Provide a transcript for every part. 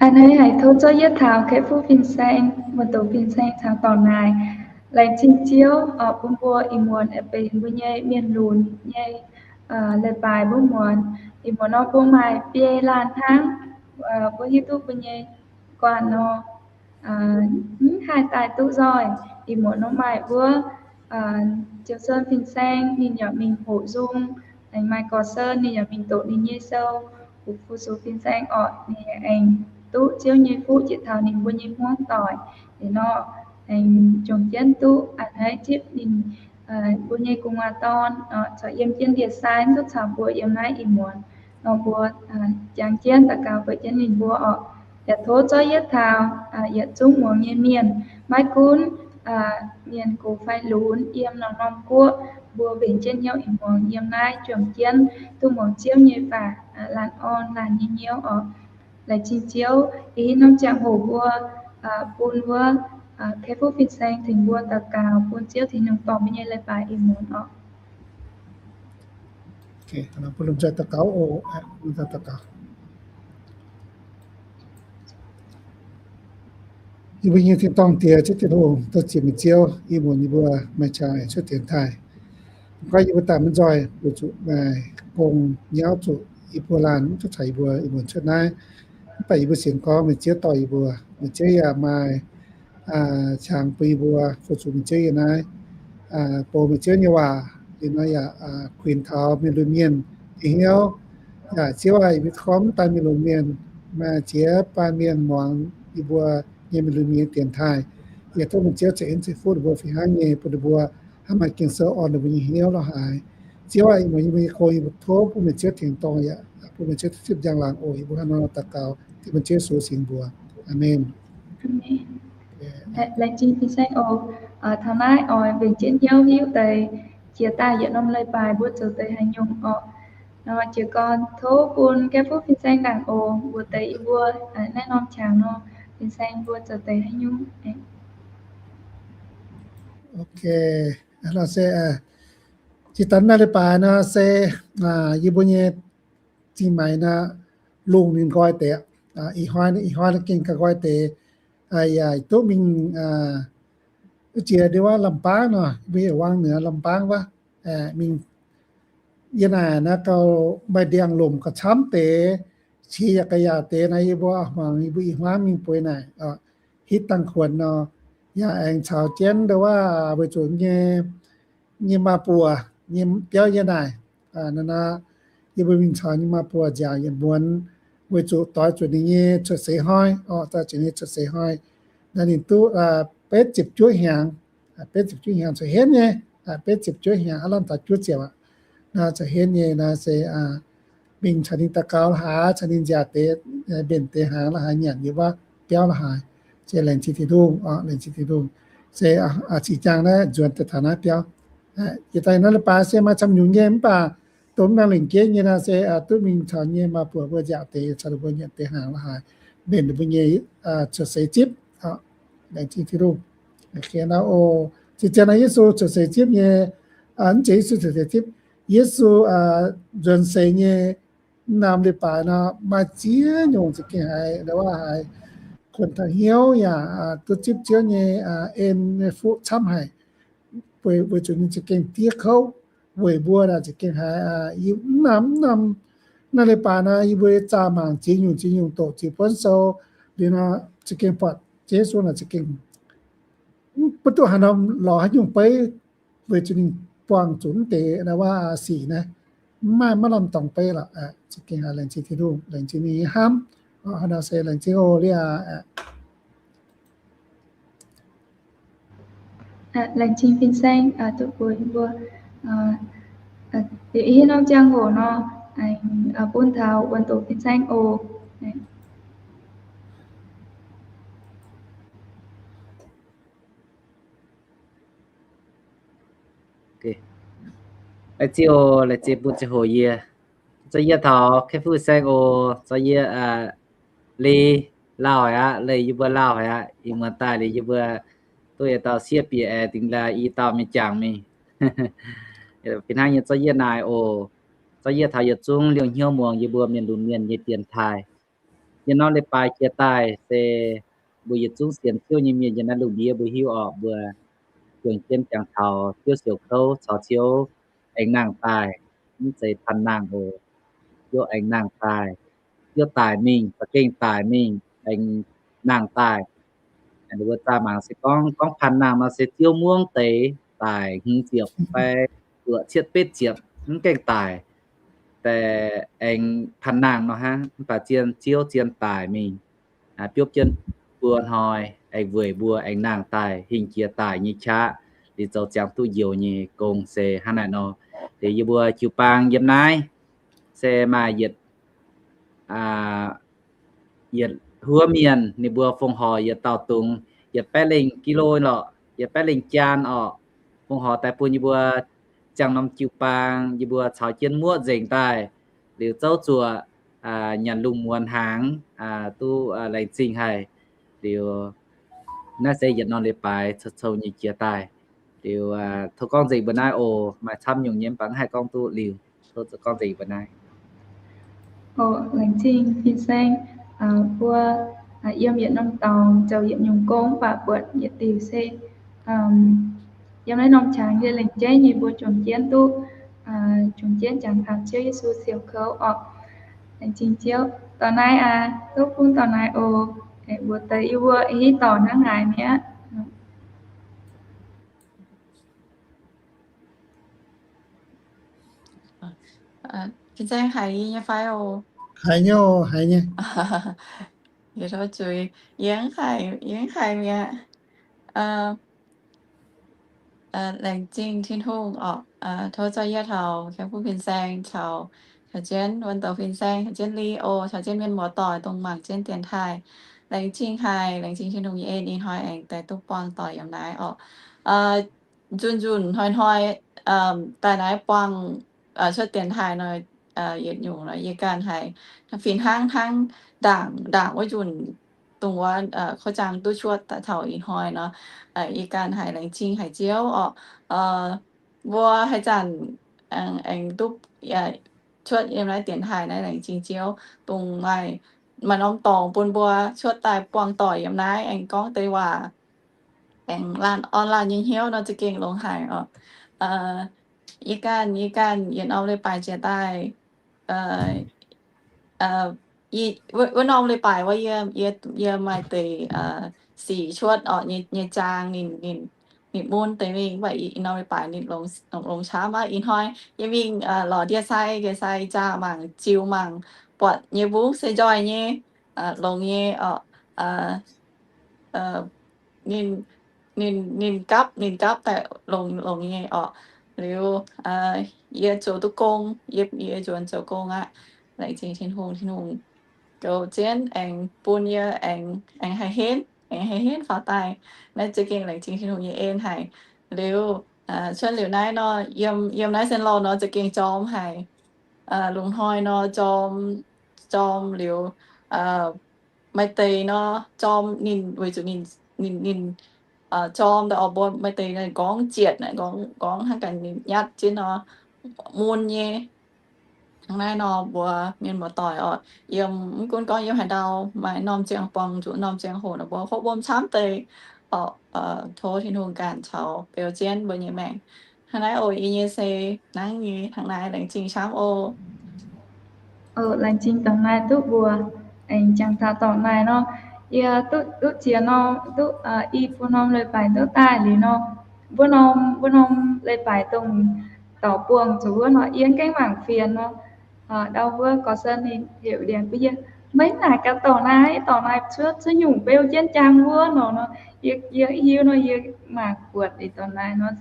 Hneiv haic tov zorqv yietv taux Kaeqv Fuqv Fin-Saeng, muoz-doic Fin-Saeng caux dorc naaic. Laengz zingh Ziouv oc, bun mbuo ih muonz aengx benx mbuo nyei mienh lunx nyei leiz-baaix mbuo muonz. Ih muonz nor mbuo maaih biei laanh hnangv, mbuo hiuv duqv mbuo nyei guanh nor mv haih daaih duqv nzoih. Ih muonz nor maaih wuov Ziouc Sen Fin-Saeng, ninh yaac mingh hoqc nzung, aengx maaih Gorx Sen, ninh yaac mingh doqc ninh nyei sou, Fu Sux Fin-Saeng orqc, ninh aengx duqv Ziouv nyei fuqv jiex taux ninh mbuo nyei hmuangv doic. Liuz nor, aengx jomc jienv duqv a'hneiv zipv ninh mbuo nyei gu'nguaaz dorn, corc yiem jienv ndie-sai, mv duqv caux mbuo yiem naaiv ih muonz. Nor mbuo jangx jienv daux gaux weic jienv ninh mbuo orqc. Yaac tov zorqv yietv taux yietc zungv muangx nyei mienh, maiv gunv mienh gox fai lunx, yiem norm-norm guoqv, mbuo mbenc jienv hnyouv ih muonz yiem naaiv jomc jienv duqv muangx Ziouv nyei waac, laanh orn laanh nyei hnyouv orqc. Laengz zingh Ziouv, ih hnoi norm ziangh hoc mbuo bun wuov Kaeqv Fuqv Fin-Saeng tengx mbuo daux gaux, bun Ziouv Tin-Hungh dorh mbuo nyei leiz-baaix ih muonz orqc. Bun lomh nzoih daux gaux oc. Yie mbuo nyei Tin-Dorngh Diex, Ziouv Tin-Hungh, dov ziex meih Ziouv, ih muonz yie mbuo maaih qangx cuotv dienx taaih. Mv gunv yie mbuo daaih maiv nzoih, weic zuqc maaih gong nyauv zuqc yie mbuo laanh mv duqv caux yie mbuo ih muonz cuotv naaiv. Mv baac yie mbuo sienx gorngv meih Ziouv dorh yie mbuo, meih Ziouv yaac maaih qangx bun yie mbuo fu-sux meih Ziouv yiem naaiv, bou meih Ziouv nyei waac, liuz nor yaac kuinx taux mienh lunx mienh nyei hnyouv. Yaac Ziouv aac, yie mbuo gorngv mv daaih mienh lunx mienh, maaih ziex baamh mienh muangx yie mbuo nyei mienh lunx mienh nyei dienx taaih. Yie tov meih Ziouv ceix en ceix fuqv ninh mbuo fih hnangv nyei, bun ninh mbuo hnangv maaih Ging-Sou orn ninh mbuo nyei hnyouv lorz haaix. Ziouv aac, ih muonz yie mbuo nyei gong yie mbuo tov bun meih Ziouv tengx dorngh yaac bun meih Ziouv duqv zipv njang-laangc oc. Yie mbuo hnangv nor daux gaux dengv meih Ziouv Yesu singx mbuox. Aamen. Laengz zingh fin-saeng oc. Taux naaiv oix mbenc jienv hnyouv hiuv deix jiex daaih yietc norm leiz-baaix mbuo zoux deix haaix nyungc orqc. Nor jiez gorn tov bun Gapv Fuqv fin-saeng ndaangc oc, mbuox deix yie mbuo naaiv norm qangx nor, fin-saeng mbuo zoux deix haaix nyungc. Ok, se jiex daaih naaiv leiz-baaix nor se yie mbuo nyei zingh maix nor, lungh ninh nqoi deix, ih hnoi, ih hnoi nor gengh gauh nqoi deix, yaac duqv mingh, wuov jiex ndie wuov Lamh Baangv nor, mbuo heuc Wang Neur Lamh Baangv wuov, mingh yie naaic naaiv gauh maaih ndiangx-lomc gauh camv deix, qiex yaac ga'yaauc deix naaiv, yie mbuo hmuangx yie mbuo ih hmuangv mingh bueix naaic, hitv dangh kuonx nor, yaac aengx caux jienv ndie wuov weic zuqc nyei, nyei maa-buoc nyei biauv yie naaic, naaiv, yie mbuo mingh caux nyei maa-buoc nziaauc yietc muonz, weic zuqc doix zuqc ninh nyei cuotv seix hnoi, orqc, doix zuqc ninh nyei cuotv seix hnoi, naaiv ninh duqv betv ziepc juov hnyangx, betv ziepc juov hnyangx corc henv nyei, betv ziepc juov hnyangx aav lamh taux juov ziepc aqv. Naaiv corc henv nyei naaiv se mingh caux ninh daux gaux la'haaix, caux ninh nziaauc deix, mbenc deix hnaangx la'haaix, nyanc yiem wuov biauv la'haaix, se laengz zingh Tin-Hungh, laengz zingh Tin-Hungh. Se ziqc jaang naaiv nzuonx daaih taux naaiv biauv. Jiex daaih naaiv leiz-baaix se maaih camv nyungc nyei, mv baac dongh mv nangc lengc jeiv nyei nor se duqv mingh caux nyei maa-buoc mbuo nziaauc deix, caux ninh mbuo nyanc deix hnaangx la'haaix, mbenc ninh mbuo nyei cuotv seix zipv. Laengz zingh Tin-Hungh. Zien-zien nor Yesu cuotv seix zipv nyei, mv zeiz Yesu cuotv seix zipv, Yesu nzuonx seix nyei norm leiz-baaix nor maaih ziex nyungc za'gengh haiz, ndie wuov haiz kuonx taux hnyouv yaac duqv zipv Ziouv nyei en nyei fuqv camv haic, weic zuqc ninh za'gengh diev kouv weic mbuo naaic za'gengh haiz, yie mv norm, mv norm, naaiv leiz-baaix nor yie mbuo zaah mangc ziex nyungc ziex nyungc doqc ziex buonv sou, liuz nor za'gengh buatc Yesu naaic za'gengh mv duqv haaix norm lorz haaix nyungc beiv, weic zuqc ninh buangh zuqc mv deix ndie wuov sic naaiv, mv maaih maiv lamh dorngx beiv lorqc. Za'gengh haiz laengz zingh Tin-Hungh, laengz zingh ninh nyei hnamv. Hnangv nor se laengz zingh oc, Lia. Laengz zingh fin-saeng duqv bueix mbuo. Liuz ih hnoi norm ziangh hoc nor, bun taux wuonh doqc fin-saeng oc. Laengz zingh oc, laengz zingh bun ziangh hoc yie. Zorqv yie taux Kaeqv Fuqv fin-saeng oc. Zorqv yie Leih lauh haic aqv, leih yie mbuo lauh haic aqv. Ih muonz daaih liuz yie mbuo duqv yietc dauh sieqv bieqc aengx dingx laaix i dauh mingh jangx mingh. Fih hnangv nyei zorqv yie naaic oc. Zorqv yie taux yietc zungv liouh hnyouv muangx yie mbuo mienh lunx mienh nyei dienx taaih. Yie norm leiz-baaix jiex daaih se mbuo yietc zungv sienx Ziouv nyei mienh yiem naaiv lungh ndiev mbuo hiuv orqc, mbuo juangc jienv jangx taux Ziouv siouc kouv caux Ziouv aengx nangh daaih. Mv zeiz panh nangh oc. Ziouv aengx nangh daaih. Ziouv daic mingh, za'gengh daic mingh, aengx nangh daaih. Ninh mbuo zaah mangc se gorngv, gorngv panh nangh nor se Ziouv muangv deix daic hmz ziepc fai luoqc cietv betv ziepc mv gaengh daic. Daaih aengx panh nangh nor hnangv, mv baac zien Ziouv zien daic mingh, biopv jienv buo hnoi, aengx weic mbuo aengx nangh daaih hingh jiex daic nyei qaqv, liuz zoux ziangx duqv njoux nyei gong se hnangv naaiv nor. Liuz yie mbuo jiu-baang yiem naaiv se maaih yietc, yietc huov mienh, ninh mbuo fongc horc yietc dauh dungz yietc baeqv lengh kilo lorqc, yietc baeqv lengh jaan orqc. Fongc horc daaih bun yie mbuo ziangh norm jiu-baang, yie mbuo caux jienv muoqv nzengc daaih, liuz zouv zuoqc nyanc lungh muonz hnaangx, duqv laengz zingh haic. Liuz naaiv se yietc norm leiz-baaix cou-cou nyei jiex daaih. Liuz tov gorngv nzengc mbuo naaiv oc. Maaih camv nyungc nyei mv baac mv haih gorngv duqv liuz. Tov gorngv nzengc mbuo naaiv. Laengz zingh fin-saeng mbuo yiem yietc norm dorngx zoux yietc nyungc gong mv baac buatc yietc diuc se yiem naaiv norm qangx yie lengc jeiv nyei mbuo juangc jienv duqv, juangc jienv jangx taux Ziouv Yesu siouc kouv orqc. Laengz zingh Ziouv. Dorh naaiv aqv, tov bun dorh naaiv oc. Mbuo deix yie mbuo hiuv dorngx hnangv haaix mi'aqv. Fin-saeng haiz yie nyei fai oc? Haiz nyei, haiz nyei. Yie tov zuiz, yie mv haiz, yie mv haiz mi'aqv. Laengz zingh Tin-Hungh orqc. Tov zorqv yie taux Kaiv Fu Fin-Saeng caux, caux jienv wuonh douz Fin-Saeng, caux jienv Li O, caux jienv mienh muoz-doic dongh mangc jienv dienx taaih. Laengz zingh haic, laengz zingh Tin-Hungh nyei en ih hnoi aengx daaih duqv buangh doic yiem naaiv orqc. Nzunc nzunc hnoi-hnoi daaih naaiv buangh cuotv dienx taaih nor, yietc nyungc nor yie ganh haiz fih hnangv hnangv ndaangc, ndaangc wuov nzunc dongh wuov kouv jaang duqv cuotv daaih taux ih hnoi nor, yie ganh haiz laengz zingh haic Ziouv orqc. Mbuo haaix zanc aengx duqv cuotv yiem naaiv dienx taaih naaiv laengz zingh Ziouv, dongh maaih, maaih norm dorngx bun mbuo cuotv daaih buangh doic yiem naaiv aengx gorngv deix waac, aengx laanh orn laanh nyei hnyouv nor za'gengh longx haic orqc. Yie ganh, yie ganh yietc norm leiz-baaix jiex daaih, wuov norm leiz-baaix wuov, yie, yie maaih deix sic cuotv orqc nyei jaang, ninh, ninh, ninh mun deix mingh, mv baac ih norm leiz-baaix ninh longx, longx camv aqv. Ih hnoi yie mingh lorz ndie-sai, ndie-sai zaah mangc, ziux mangc, buatc nyei mbungv se nzoih nyei, longx nyei orqc. Ninh, ninh, ninh gapv, ninh gapv daaih longx, longx nyei orqc. Liuz yie zoux duqv gong, yie, yie nzuonx zoux gong aqv. Laengz zingh Tin-Hungh, Tin-Hungh goux jienv aengx bun yie aengx, aengx haih henv, aengx haih henv faaux daaih. Naaiv za'gengh laengz zingh Tin-Hungh nyei en haic. Liuz cuotv liuz naaiv nor, yiem, yiem naaiv Saint Lawrence nor za'gengh jorm haic. Lungh hnoi nor jorm, jorm liuz maaih deix nor jorm ninh weic zuqc ninh, ninh, ninh jorm daaih oix mbuo maaih deix nqorngv zietc, nqorngv, nqorngv hnangv gaax ninh nyatv jienv nor, mun nyei. Hnangv naaiv nor mbuo mienh muoz-doic orqc, yiem, mv gunv gorngv yiem haaix ndau maaih norm ziangh buangh zuqc norm ziangh hoc nor, mbuo hopv wuom camv deix orqc. Tov Tin-Hungh ganh caux beu jienv mbuo nyei maengc. Hnangv naaiv oc. Yie nyei se hnangv nyei, hnangv naaiv, laengz zingh camv oc. Laengz zingh dongh naaiv duqv mbuox aengx jangx taux dorngx naaic nor, yie duqv, duqv ziex norm, duqv i buo norm leiz-baaix duqv daaih liuz nor, mbuo norm, mbuo norm leiz-baaix dongh dorc buangh zuqc wuov nor, yie gengh mangc fienx nor. Ndau wuov gorx-sen ninh heuc ndiangx bun yie, maiv naaic gaax dorngx naaiv, dorngx naaiv cuotv, cuotv nyungc beu jienv jaang wuov nor nor, yie, yie hiuv nor yie mangc buatc liuz dorngx naaiv nor,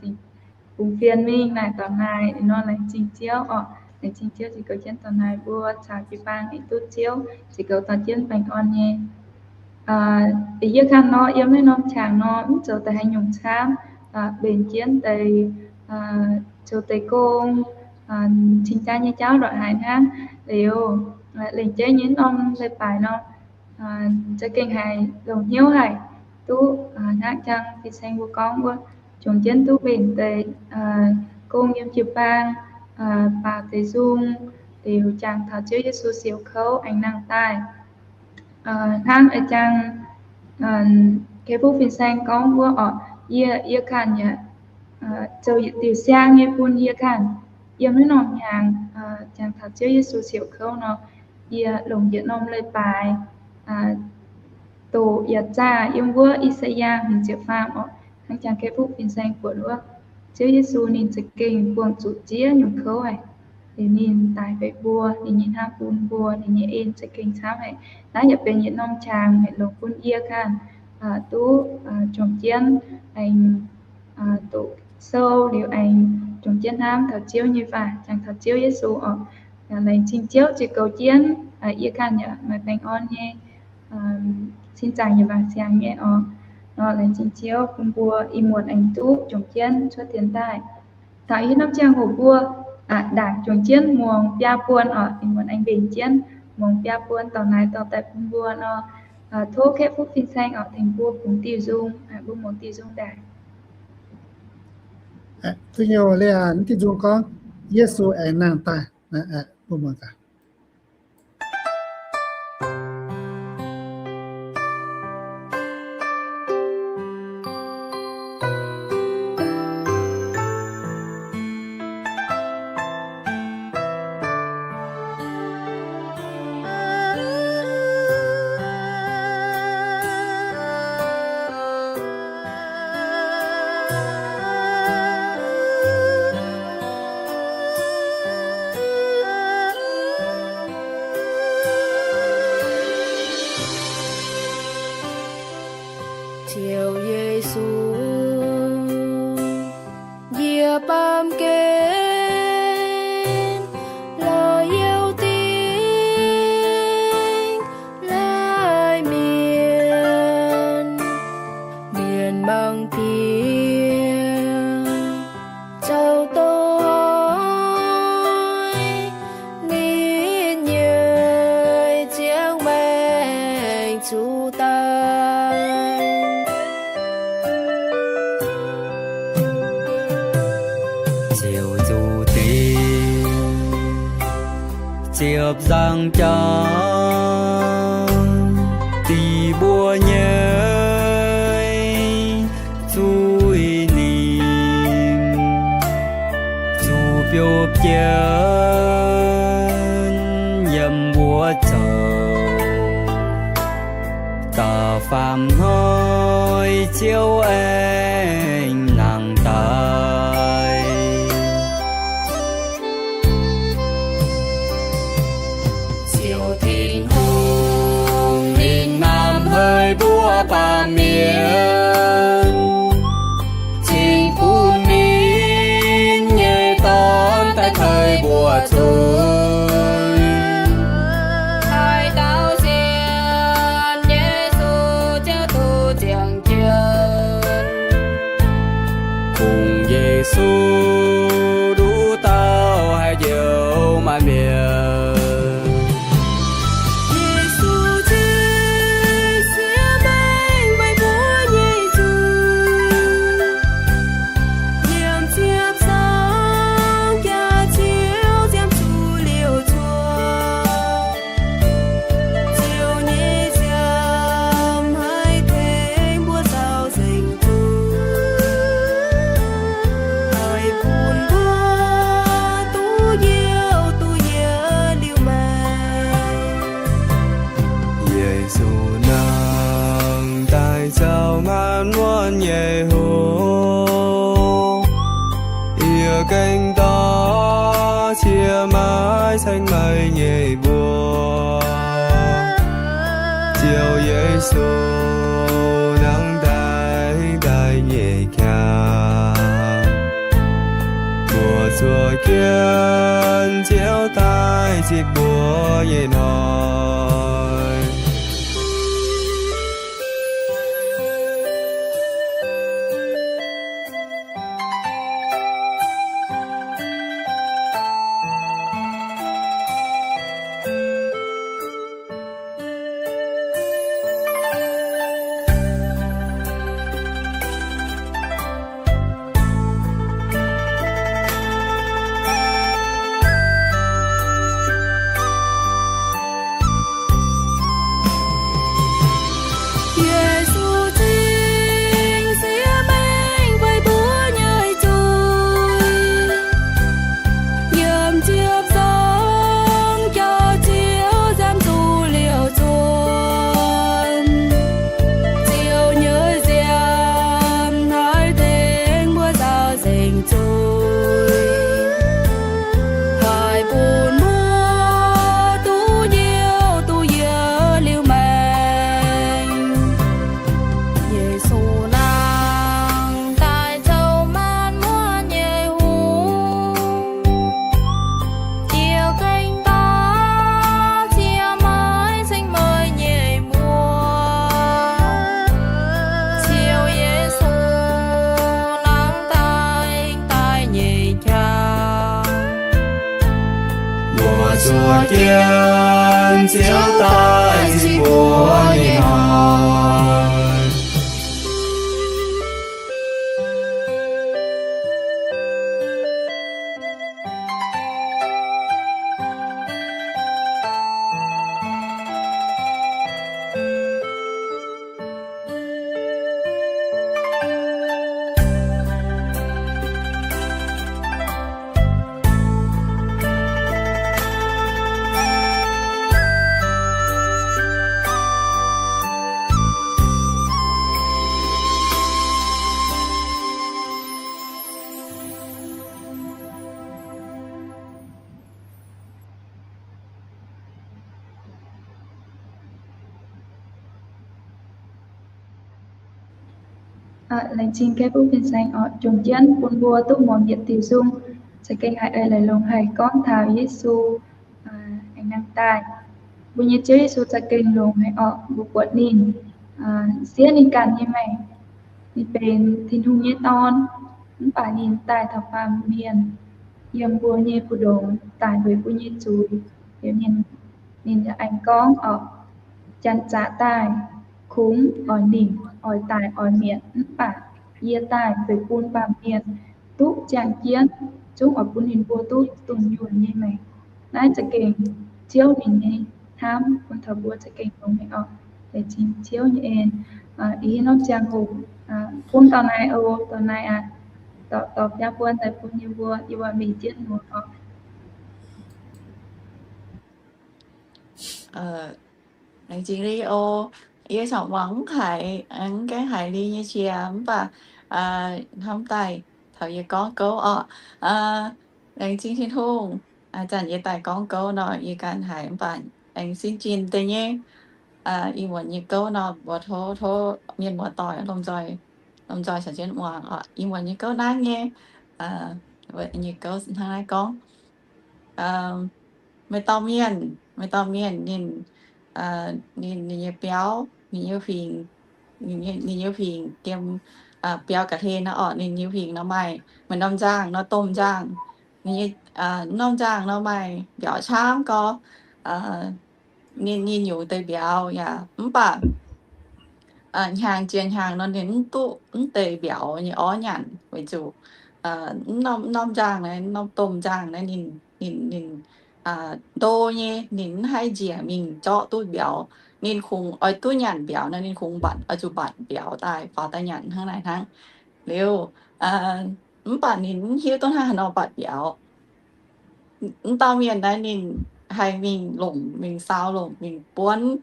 bungx fienx mingh naaic dorngx naaiv nor, laengz zingh Ziouv orqc. Laengz zingh Ziouv ziouc goux jienv dorngx naaiv mbuo caux jiu-baang duqv Ziouv ziouc goux dorh jienv baengh orn nyei. Yie kangv nor yiem naaiv norm qangx nor mv zoux deix haaix nyungc camv, mbenc jienv deix, zoux deix gong, cingx daaih nyei jauv ndortv haaix hnangv. Liuz lengc jeiv nyei norm leiz-baaix nor, za'gengh haiz longx hnyouv haic, duqv hnangv jang fin saeng mbuo gorngv wuov, jomc jienv duqv mbenc deix gong yiem jiu-baang, baaux deix nzung, liuz jangx taux Ziouv Yesu siouc kouv aengx nangh daaih. Hnangv a'jang Kei Fuqv fin-saeng gorngv wuov orqc, yie, yie ganh yaac zoux yietc diuh siang nyei bun yie ganh. Yiem naaiv norm hnyangx, jangx taux Ziouv Yesu siouc kouv nor, yie longc yietc norm leiz-baaix doqc yaac zaah yiem wuov I^saa^yaa hmz ziepc faam orqc, hnangv jangx Kei Fuqv fin-saeng buatc wuov, Ziouv Yesu ninh za'gengh buangh zuqc ziex nyungc kouv haic. Liuz ninh daic feix mbuo, ninh nyei hnamv bun mbuo, ninh nyei en za'gengh camv haic. Naaiv yaac benx yietc norm qangx haic longc bun yie ganh duqv juangc jienv aengx doqc sou liuz aengx juangc jienv hnamv taux Ziouv nyei waac, jangx taux Ziouv Yesu orqc. Laengz zingh Ziouv ziux goux jienv yie ganh yaac maaih baengh orn nyei sin zaangc yaac maaih siang nyei orqc. Nor laengz zingh Ziouv bun mbuo ih muonz aengx duqv juangc jienv cuotv dienx daaih. Taux hiuv norm ziangh hoc mbuo ndaangc juangc jienv muangx biaa buon orqc, ih muonz aengx mbenc jienv muangx biaa buon dorh naaiv dorh daaih bun mbuo nor, tov Kei Fuqv fin-saeng orqc tengx mbuo bungx diuh nzung, mbuo muangx diuh nzung daaih. Duqv nyei, Diuh nzung gorngv, Yesu aengx nangh daaih. Mbuo muangx gaax. Ziouv Yesu, yie baamh gen la'yiuh dingc lai mienh, mienh mangc diex zoux doic, ninh nyei ziangh maengc zuqc daic. Ziouv zuqc dingc ziepc nzaangc jauv, dingc mbuo nyei zuiz ninh, zuqc biopv jienv yiem wuov zoux. Da'faam hnoi Ziouv aengx nangh daaih. Ziouv Tin-Hungh ninh hnamv haic mbuo baamh mienh, cingx bun ninh nyei Dorn daaih tei mbuo zuiz. Haaix dauh sienx Yesu ziouc duqv ziangh jienv, kungx Yesu nduqc dauh haih njoux maanc mienh. Yesu zeix siev maengc meih mbuo nyei zuiz. Yiem ziepc zaangc jaax Ziouv ziemx zuqc liouc zuoqv, Ziouv nyei ziangh haih tengx mbuo zaux nzengc zuiz, haih bun mbuo duqv youh duqv yietc liuz maengc. Yesu nangh daaih zaux maanc muotv nyei hoc, yie gengh dorh cie maaiv saeng maaiv nyei mbuox. Ziouv Yesu nangh daaih daaih nyei qaqv, mbuo zuov jienv Ziouv daaih zipv mbuo nyei hnoi. Zuov jienv Ziouv daaih zipv mbuo nyei hnoi. Laengz zingh Kei Bung Fin Saeng oc, jomc jienv bun mbuo duqv muangx yietc diuh nzung, za'gengh haiz eix leiz longx haic gorngv taux Yesu aengx nangh daaih. Mbuo nyei Ziouv Yesu za'gengh longx haic oc, mbuo buatc ninh siev ninh ganh nyei maengc. Ninh benx Tin-Hungh nyei Dorn, mv baac ninh daaih taux baamh mienh, yiem mbuo nyei mbu'ndongx daic weic mbuo nyei zuiz. Liuz ninh, ninh aengx gorngv oc, janx-zaqc daaih kungx oix ningc, oix daic, oix mietc, mv baac yie daaih weic bun baamh mienh duqv ziangh jienv, zungv oix bun ninh mbuo duqv dunh yunh nyei maengc. Naaiv za'gengh Ziouv ninh nyei hnamv bun taux mbuo za'gengh longx nyei oc. Laengz zingh Ziouv nyei en. Ih hnyouv norm ziangh hoc bun dorh naaiv oc, dorh naaiv aqv, dorh, dorh biaa buon daaih bun yie mbuo, yie mbuo mingh jienv muangx oc. Laengz zingh Leo, yie corc muangx mv haiz, mv gaengh haiz Leo nyei qiex, mv baac hnamv daaih taux yie gorngv gouv oc. Laengz zingh Tin-Hungh, ih zanc yie daaih gorngv gouv nor, yie ganh haiz mv baac aengx sin jin deix nyei. Ih muonz nyei gouv nor, mbuo tov, tov mienh muoz-doic lomh nzoih, lomh nzoih caux jienv muangx oc. Ih muonz nyei gouv naaiv nyei, nyei gouv hnangv naaiv gorngv. Maaih dauh mienh, maaih dauh mienh ninh, ninh, ninh nyei biauv, ninh nyei huingx, ninh nyei huingx yiem biauv ga'hlen nor oc, ninh nyei huingx nor maaih, maaih norm nzangh nor, domh nzangh. Ninh nyei norm nzangh nor maaih mbiauz camv gorx. Ninh, ninh nyungc deix mbiauz yaac mv baac hnyangx jiex hnyangx nor ninh mv duqv mv deix mbiauz nyei orv nyanc weic zuqc norm, norm nzangh naaiv, norm domh nzangh naaiv ninh, ninh, ninh ndo nyei, ninh mv haih njiec mingh zorqv duqv mbiauz. Ninh kungx oix duqv nyanc mbiauz nor ninh kungx mbatc, oix zuqc mbatc mbiauz daaih faaux daaih nyanc hnangv naaic hnangv. Liuz, mv baac ninh mv hiuv duqv hnangv haaix nor mbatc mbiauz. Mv dauh mienh naaiv ninh haih mingh longc, mingh saau longc, mingh buonv,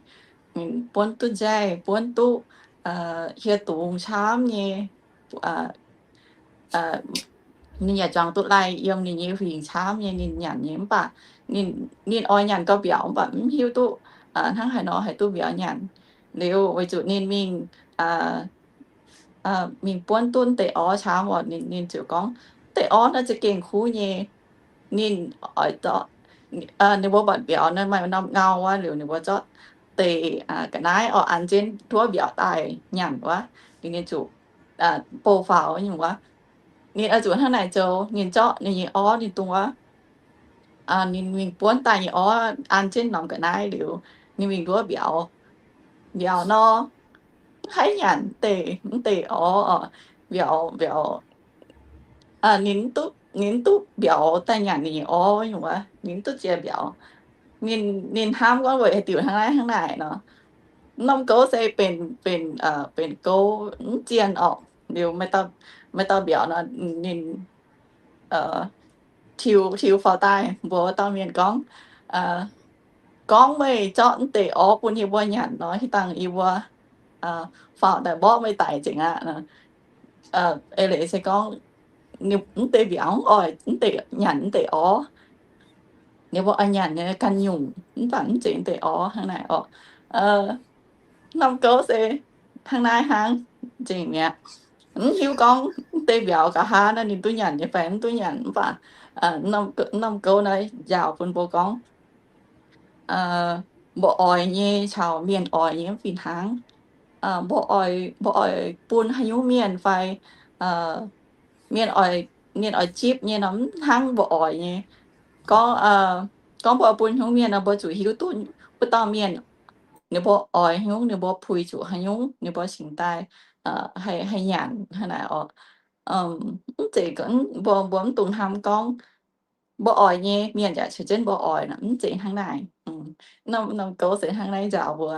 mingh buonv duqv nzeiv, buonv duqv hieh dungz camv nyei. Ninh yaac zuangx duqv lai yiem ninh nyei huingx camv nyei ninh nyanc nyei, mv baac ninh, ninh oix nyanc gauh mbiauz mv baac mv hiuv duqv hnangv haaix nor haih duqv mbiauz nyanc. Liuz weic zuqc ninh mingh, mingh buonv duqv deix orv camv oc, ninh, ninh ziouc gorngv, deix orv naaiv za'gengh kuv nyei. Ninh oix zorqv, ninh mbuo mbatc mbiauz naaiv maaih norm ngau wuov, liuz ninh mbuo zorqv deix ga'naaiv oix an jienv nduov mbiauz daaih nyanc wuov, ninh, ninh zuqc bouh faaux nyungc wuov. Ninh oix zuqc hnangv naaic zoux, ninh zorqv ninh nyei orv ninh dongh wuov, ninh mingh buonv daaih nyei orv an jienv norm ga'naaiv liuz, ninh mingh nduov mbiauz. Mbiauz nor, mv haih nyanc deix, mv deix orv oc. Mbiauz, mbiauz, ninh mv duqv, ninh mv duqv mbiauz daaih nyanc ninh nyei orv nyungc wuov, ninh mv duqv ziex mbiauz. Ninh, ninh hnamv gorngv weic haaix diuc hnangv naaiv hnangv naaic nor. Norm gouv se benx, benx, benx gouv mv zienh oc. Liuz maaih dauh mbiauz nor, ninh tiux, tiux faaux daaih mbuox wuov dauh mienh gorngv, gorngv meih zorqv mv deix orv bun yie mbuo nyanc nor, hitv dangh yie mbuo faaux daaih mborqv meih daic nzengc aqv. Eix leiz se gorngv mv deix mbiauz mv oix mv deix nyanc mv deix orv. Ninh mbuo oix nyanc nyei ganh nyungc mv baac mv zeiz mv deix orv hnangv naaic oc. Norm gouv se hnangv naaiv hnangv nzengc mi'aqv. Mv hiuv gorngv mv deix mbiauz nqa'haav naaiv ninh duqv nyanc nyei fai mv duqv nyanc, mv baac norm gouv naaiv njaaux bun mbuo gorngv, mbuo oix nyei caux mienh oix nyei mv fih hnangv. Mbuo oix, mbuo oix bun haaix nyungc mienh fai mienh oix, mienh oix zipv nyei nor mv hnangv mbuo oix nyei. Gorngv gorngv mbuo bun hnyouv mienh nor, mbuo zuqc hiuv duqv wuov dauh mienh, ninh mbuo oix hnyouv, ninh mbuo puix zuqc haaix nyungc, ninh mbuo cingx daaih haih nyanc hnangv naaic oc. Mv zeiz mbuo, mbuo mv dungx hnamv gorngv mbuo oix nyei mienh yaac caux jienv mbuo oix nor, mv zeiz hnangv naaic. Norm gouv se hnangv naaiv njaaux mbuo.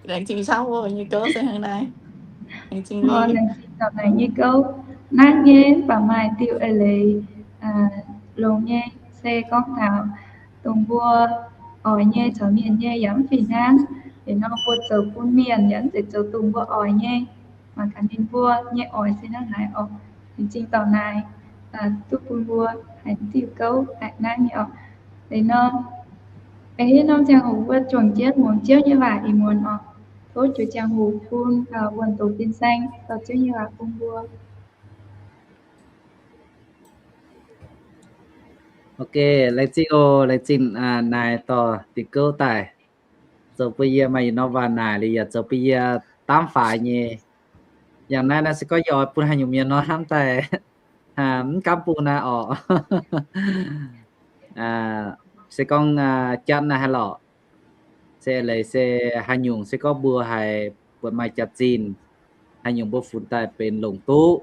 Laengz zingh camv, mbuo nyei gouv se hnangv naaiv. Laengz zingh, laengz zingh dauh naaic nyei gouv. Naaiv nyei mv baac maaih diuh eix leiz longx nyei, se gorngv taux dongh mbuo oix nyei caux mienh nyei yaac mv fih hnangv. Liuz nor mbuo zoux bun mienh yaac mv zeiz zoux dongh mbuo oix nyei, mangc gaax ninh mbuo nyei oix se hnangv haaix oc. Laengz zingh dauh naaic duqv bun mbuo haiz diuh gouv naaiv nyei oc. Liuz nor, eix hiuv norm ziangh hoc mbuo juangc jienv muangx Ziouv nyei waac ih muonz oc. Tov jiex ziangh hoc bun wuonh doqc fin-saeng dorh Ziouv nyei waac bun mbuo. Ok, laengz zingh oc, laengz zingh naaic dorh diuh gouv daaih, zoux bun yie maaih yietc norm waac naaic liuz yaac zoux bun yie daamv faix nyei. Yangh naaiv naaiv se gorngv yie oix bun haaix nyungc mienh nor hnamv daaih, mv gaamv bun naaiv oc. Se gorngv jatv naaiv haaix lorqc, se leiz se haaix nyungc se gorngv mbuo haiz buatc maaih jaax-zinh, haaix nyungc mbuo funx daaih benx longc duqv,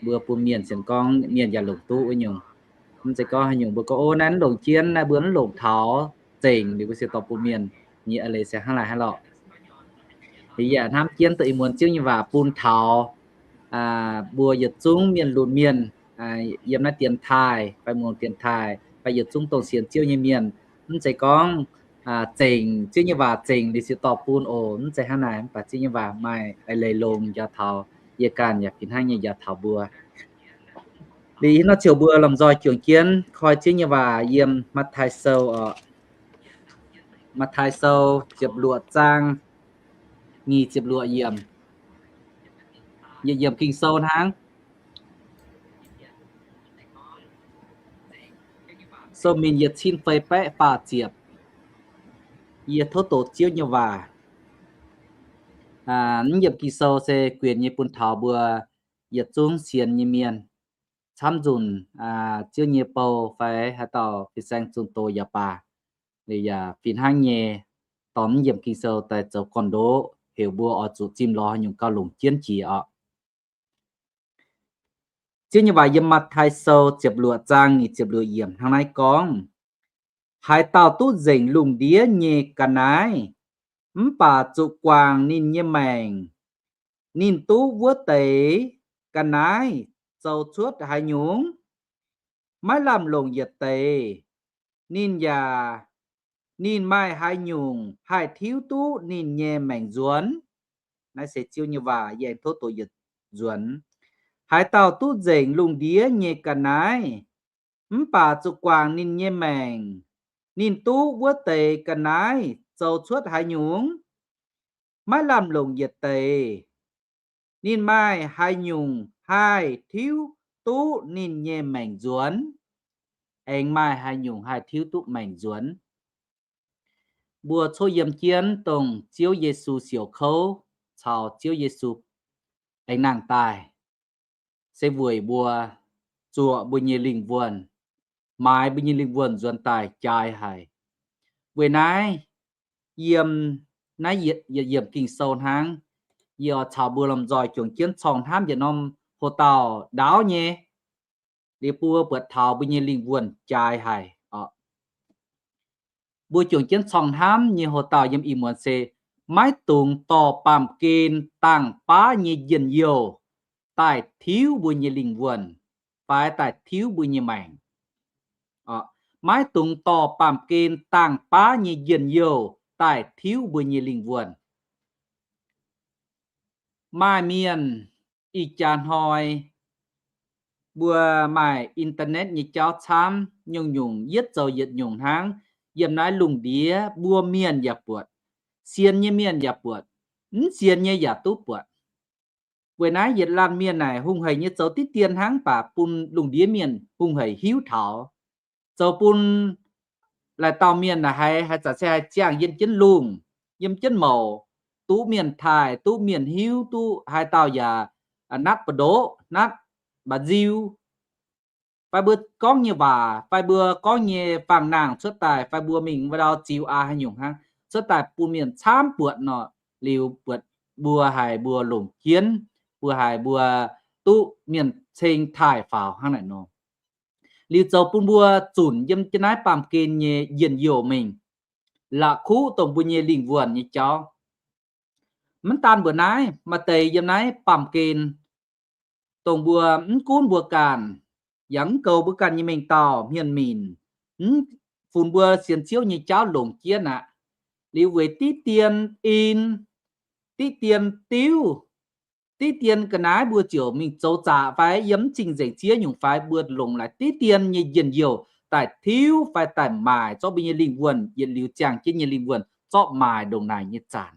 mbuo bun mienh sienx gorngv mienh yaac longc duqv wuov nyungc. Mv zeiz gorngv haaix nyungc mbuo gorngv, o, naaiv mv longc jienv, naaiv mbuo mv longc taux, zengc, liuz mbuo se dorh bun mienh nyei eix leiz se hnangv naaiv haaix lorqc. Yie yaac hnamv jienv dongh ih muonz Ziouv nyei waac bun taux mbuo yietc zungv mienh lunx mienh yiem naaiv dienx taaih fai muangx dienx taaih fai yietc zungv dongh sienx Ziouv nyei mienh. Mv zeiz gorngv zengc Ziouv nyei waac zengc liuz ziouc dorh bun oc. Mv zeiz hnangv naaic, mv baac Ziouv nyei waac maaih eix leiz longx njaaux taux yie ganh yaac fih hnangv nyei njaaux taux mbuo. Liuz ih hnoi ziouc mbuo lomh nzoih juangc jienv koi Ziouv nyei waac yiem Matv^taai Sou oc. Matv^taai Sou ziepc luoqc zaang nyic ziepc luoqc yiemc. Yietc yiemc Ging-Sou hnangv. Sou-mienh yietc cin feix baeqv faah ziepc. Yie tov doqc Ziouv nyei waac. Mv yiemc Ging-Sou se guenx nyei bun taux mbuo yietc zungv sienx nyei mienh camv nzunc Ziouv nyei bou fai haaix dauh fin-saeng zunh doz yaac baac, yaac fih hnangv nyei dorh mv yiemc Ging-Sou daaih zoux gorn-ndoqv heuc mbuo oix zuqc zimh lorz haaix nyungc gauh longc jienv jiex oc. Ziouv nyei waac yiem Matv^taai Sou ziepc luoqc zaang nyic ziepc luoqc yiemc hnangv naaiv gorngv, haaix dauh duqv nzengc lungh ndiev nyei ga'naaiv, mv baac zuqc guangc ninh nyei maengc, ninh duqv wuov deix ga'naaiv zoux cuotv haaix nyungc? Maiv lamh longc yietc deix. Ninh yaac, ninh maaih haaix nyungc haih tiuv duqv ninh nyei maengc nzuonx? Naaiv se Ziouv nyei waac, yie aengx tov doqc yietc nzuonx. Haaix dauh duqv nzengc lungh ndiev nyei ga'naaiv, mv baac zuqc guangc ninh nyei maengc, ninh duqv wuov deix ga'naaiv zoux cuotv haaix nyungc? Maiv lamh longc yietc deix. Ninh maaih haaix nyungc haih tiuv duqv ninh nyei maengc nzuonx? Aengx maaih haaix nyungc haih tiuv duqv maengc nzuonx? Mbuo coqv yiem jienv dongh Ziouv Yesu siouc kouv caux Ziouv Yesu aengx nangh daaih, se weic mbuo zuoqc mbuo nyei lingh wuonh, maaiz mbuo nyei lingh wuonh nzuonx daaih jaaix haic. Weic naaiv, yiem naaiv yietc yiemc Ging-Sou hnangv, yie oix caux mbuo lomh nzoih juangc jienv corngh hnamv yietc norm hoc-dauh ndaauv nyei, liuz mbuo buatc taux mbuo nyei lingh wuonh jaaix haic oc. Mbuo juangc jienv corngh hnamv nyei hoc-dauh yiem ih muonz se, maiv dungx dorh baamh gen dangh baav nyei njien-youh daaih tiuv mbuo nyei lingh wuonh fai daaih tiuv mbuo nyei maengc. Maiv dungx dorh baamh gen dangh baav nyei njien-youh daaih tiuv mbuo nyei lingh wuonh. Maaih mienh ih jaax hnoi mbuo maaih internet nyei jauv camv, nyungc-nyungc yietv zoux yietc nyungc hnangv. Yiem naaiv lungh ndiev mbuo mienh yaac buatc, sienx nyei mienh yaac buatc, mv sienx nyei yaac duqv buatc. Weic naaiv yietc laanh mienh naaic hungh haic nyei zoux diqv dien hnangv, mv baac bun lungh ndiev mienh hungh haic hiuv taux. Zoux bun laaic dauh mienh naaic haiz, haaix zanc se haih ziangh yiem jienv lungh, yiem jienv mouc, duqv mienh taaih, duqv mienh hiuv, duqv haaix dauh yaac natv mbu'ndoqv, natv mba'nziu. fai mbuo gorngv nyei waac, fai mbuo gorngv nyei fangx-nangh cuotv daaih, fai mbuo mingh wuov ndau ziux aqv haaix nyungc hnangv, cuotv daaih bun mienh camv buatc nor, liuz buatc mbuo haiz mbuo longc jienv, mbuo haiz mbuo duqv mienh ceng taaih faaux hnangv naaic nor. Liuz zoux bun mbuo zunc yiem jienv naaiv baamh gen nyei njien-youh mingh, la'kuqv dongh mbuo nyei lingh wuonh nyei jauv. Mv daan mbuo naaiv, maaih deix yiem naaiv baamh gen, dongh mbuo mv gunv mbuo ganh, yaac mv goux mbuo ganh nyei mengh dauh hmien minc, mv funx mbuo sienx Ziouv nyei jauv longc jienv aqv. Liuz weic diqv dien in, diqv dien diuv, diqv dien ga'naaiv mbuo ziouc mingh zoux zaqc fai yiem mv cing-nzengc ziex nyungc fai mbuo longc laaix diqv dien nyei njien-youh daaih tiuv fai daaih maaic zorqv mbuo nyei lingh wuonh yietc liuz ziangh jienv nyei lingh wuonh zorqv maaic ndongc naaic nyei zanc.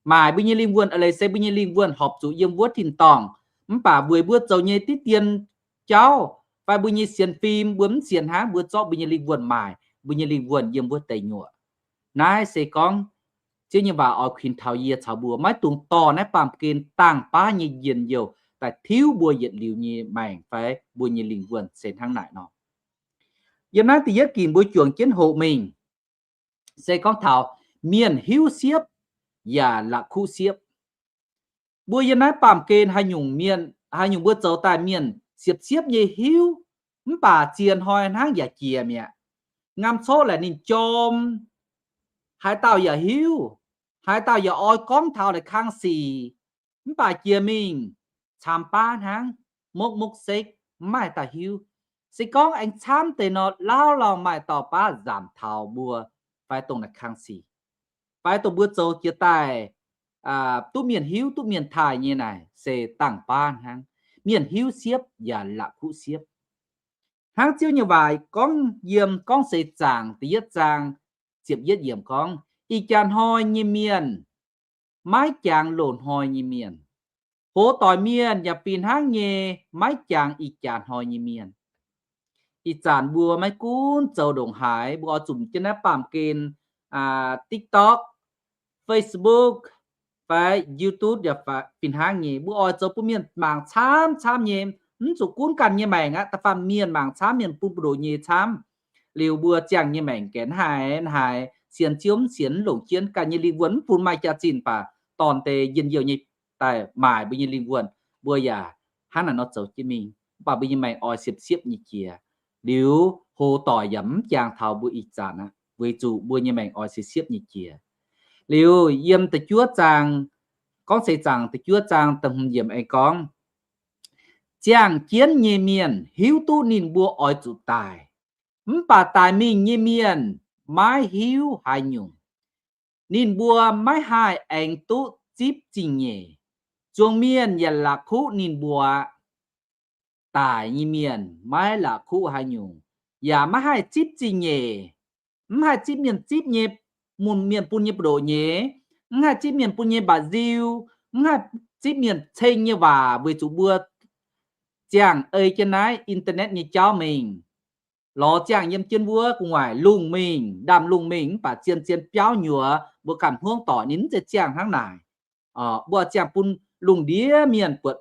Maaic mbuo nyei lingh wuonh eix leiz se mbuo nyei lingh wuonh horpc zuqc yiem wuov tin-dorngh, mv baac weic mbuo zoux nyei diqv dien jauv fai mbuo nyei sienx fim mbuo mv sienx hnangv, mbuo zorqv mbuo nyei lingh wuonh maaic, mbuo nyei lingh wuonh yiem wuov deix nyuoqc. Naaiv se gorngv Ziouv nyei waac oix kuinx taux yie caux mbuo maiv dungx dorh naaiv baamh gen dangh baav nyei njien-youh daaih tiuv mbuo yietc liuz nyei maengc fai mbuo nyei lingh wuonh se hnangv naaic nor. Yiem naaiv da'yietv ginc mbuo juangc jienv hoqc mingh se gorngv taux mienh hiuv siepv yaac la'kuqv siepv. Mbuo yiem naaiv baamh gen haaix nyungc mienh, haaix nyungc mbuo zoux daaih mienh siepv-siepv nyei hiuv, mv baac ziex hnoi hnangv yaac jiex mi'aqv. Ngamv coqv laaic ninh jorm, haaix dauh yaac hiuv, haaix dauh yaac oix gorngv taux la'kang sic, mv baac jiex mingh camv baav hnangv, mokv mokv sekv, mv maaih dauh hiuv. Se gorngv aengx camv deix nor, lauh lauh maaih dauh baav nzamc taux mbuo fai dongh naaic kang sic, fai dongh mbuo zoux jiex daaih duqv mienh hiuv duqv mienh taaih nyei naaic se dangh baav hnangv. Mienh hiuv siepv yaac la'kuqv siepv. Hnangv Ziouv nyei waac gorngv yiem Gorngv Seix Zaangc da'yietv zaang ziepc yietv yiemc gorngv, ih jaax hnoi nyei mienh maiv jangx loz-hnoi nyei mienh. Hoz doic mienh yaac fih hnangv nyei maiv jangx ih jaax hnoi nyei mienh. Ih zanc mbuo maiv gunv zoux ndongc haaix, mbuo oix zunc jienv naaiv baamh gen, TikTok, Facebook, fai YouTube yaac fih hnangv nyei. Mbuo oix zoux bun mienh mangc camv camv nyei, mv zuqc gunv ganh nyei maengc aqv. Da'faanh mienh mangc camv, mienh bun buoz-ndoqv nyei camv, liuz mbuo ziangh nyei maengc gengh haiz, haiz sienx Ziouv mv sienx mv longc jienv, ganh nyei lingh wuonh mv funx maaih jaax-zinh baac dorn deix njien-youh nyei daaih maaic mbuo nyei lingh wuonh, mbuo yaac hnangv naaic nor zoux jienv mingh. Mv baac mbuo nyei maengc oix siepv-siepv nyei jiex. Liuz hoz doic yaac mv jangx taux mbuo ih zanc aqv, weic zuqc mbuo nyei maengc oix siepv-siepv nyei jiex. Liuz yiem da'juov zaang, Gorngv Seix Zaangc da'juov zaang da'hmz yiemc aengx gorngv, ziangh jienv nyei mienh hiuv duqv ninh mbuo oix zuqc daic, mv baac daic mingh nyei mienh maiv hiuv haaix nyungc. Ninh mbuo maiv haih aengx duqv zipv zingh-nyeic. Zuangx mienh yaac la'kuqv ninh mbuo aqv. Daic nyei mienh maiv la'kuqv haaix nyungc, yaac maiv haih zipv zingh-nyeic. Mv haih zipv mienh zipv nyei, mienh bun nyei buoz-ndoqv nyei, mv haih zipv mienh bun nyei mba'nziu, mv haih zipv mienh ceng nyei waac, weic zuqc mbuo ziangh ei jienv naaiv internet nyei jauv mingh. Lorz ziangh yiem jienv wuov gu'nguaaic lungh mingh, ndaamv-lungh mingh, mv baac zien-zien biauv nyuoz mbuo ganh hmuangv doic ninh mv zeiz ziangh hnangv naaic. Mbuo ziangh bun lungh ndiev mienh buatc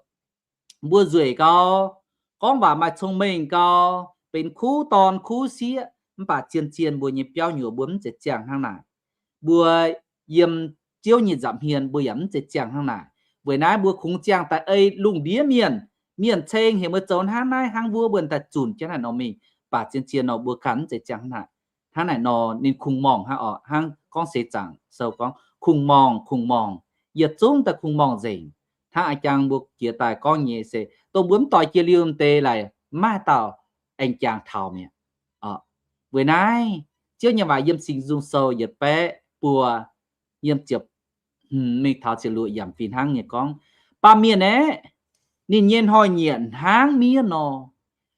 mbuo nzueic gau, gorngv waac maaih cong-mengh gau, benx kuv dorn kuv sieqv, mv baac zien-zien mbuo nyei biauv nyuoz mbuo mv zeiz ziangh hnangv naaic. Mbuo yiem Ziouv nyei nza'hmien mbuo yaac mv zeiz ziangh hnangv naaic. Weic naaiv mbuo kungx ziangh daaih ei lungh ndiev mienh, mienh ceng heuc mbuo zoux hnangv naaiv hnangv wuov, mbuo daaih zunc jienv naaiv nor mingh, baac zien-zien nor mbuo ganh mv zeiz ziangh hnangv naaic. Hnangv naaic nor ninh kungx morngh hnangv oc, hnangv Gorngv Seix Zaangc Sou gorngv, kungx morngh, kungx morngh, yietc zungv daaih kungx morngh nzengc. Hnangv a'jang mbuo jiex daaih gorngv nyei se dongh mbuo mv doix jiex liuz deix laaix mv maaih dauh aengx jangx taux mi'aqv. Weic naaiv Ziouv nyei waac yiem Singx Nzung Sou yietc baeqv buo, yiem ziepc hmz mingh taux ziepc luoqc yiemc fih hnangv nyei gorngv, baamh mienh aeqv, ninh nyei hnoi-nyieqc hnangv miev nor,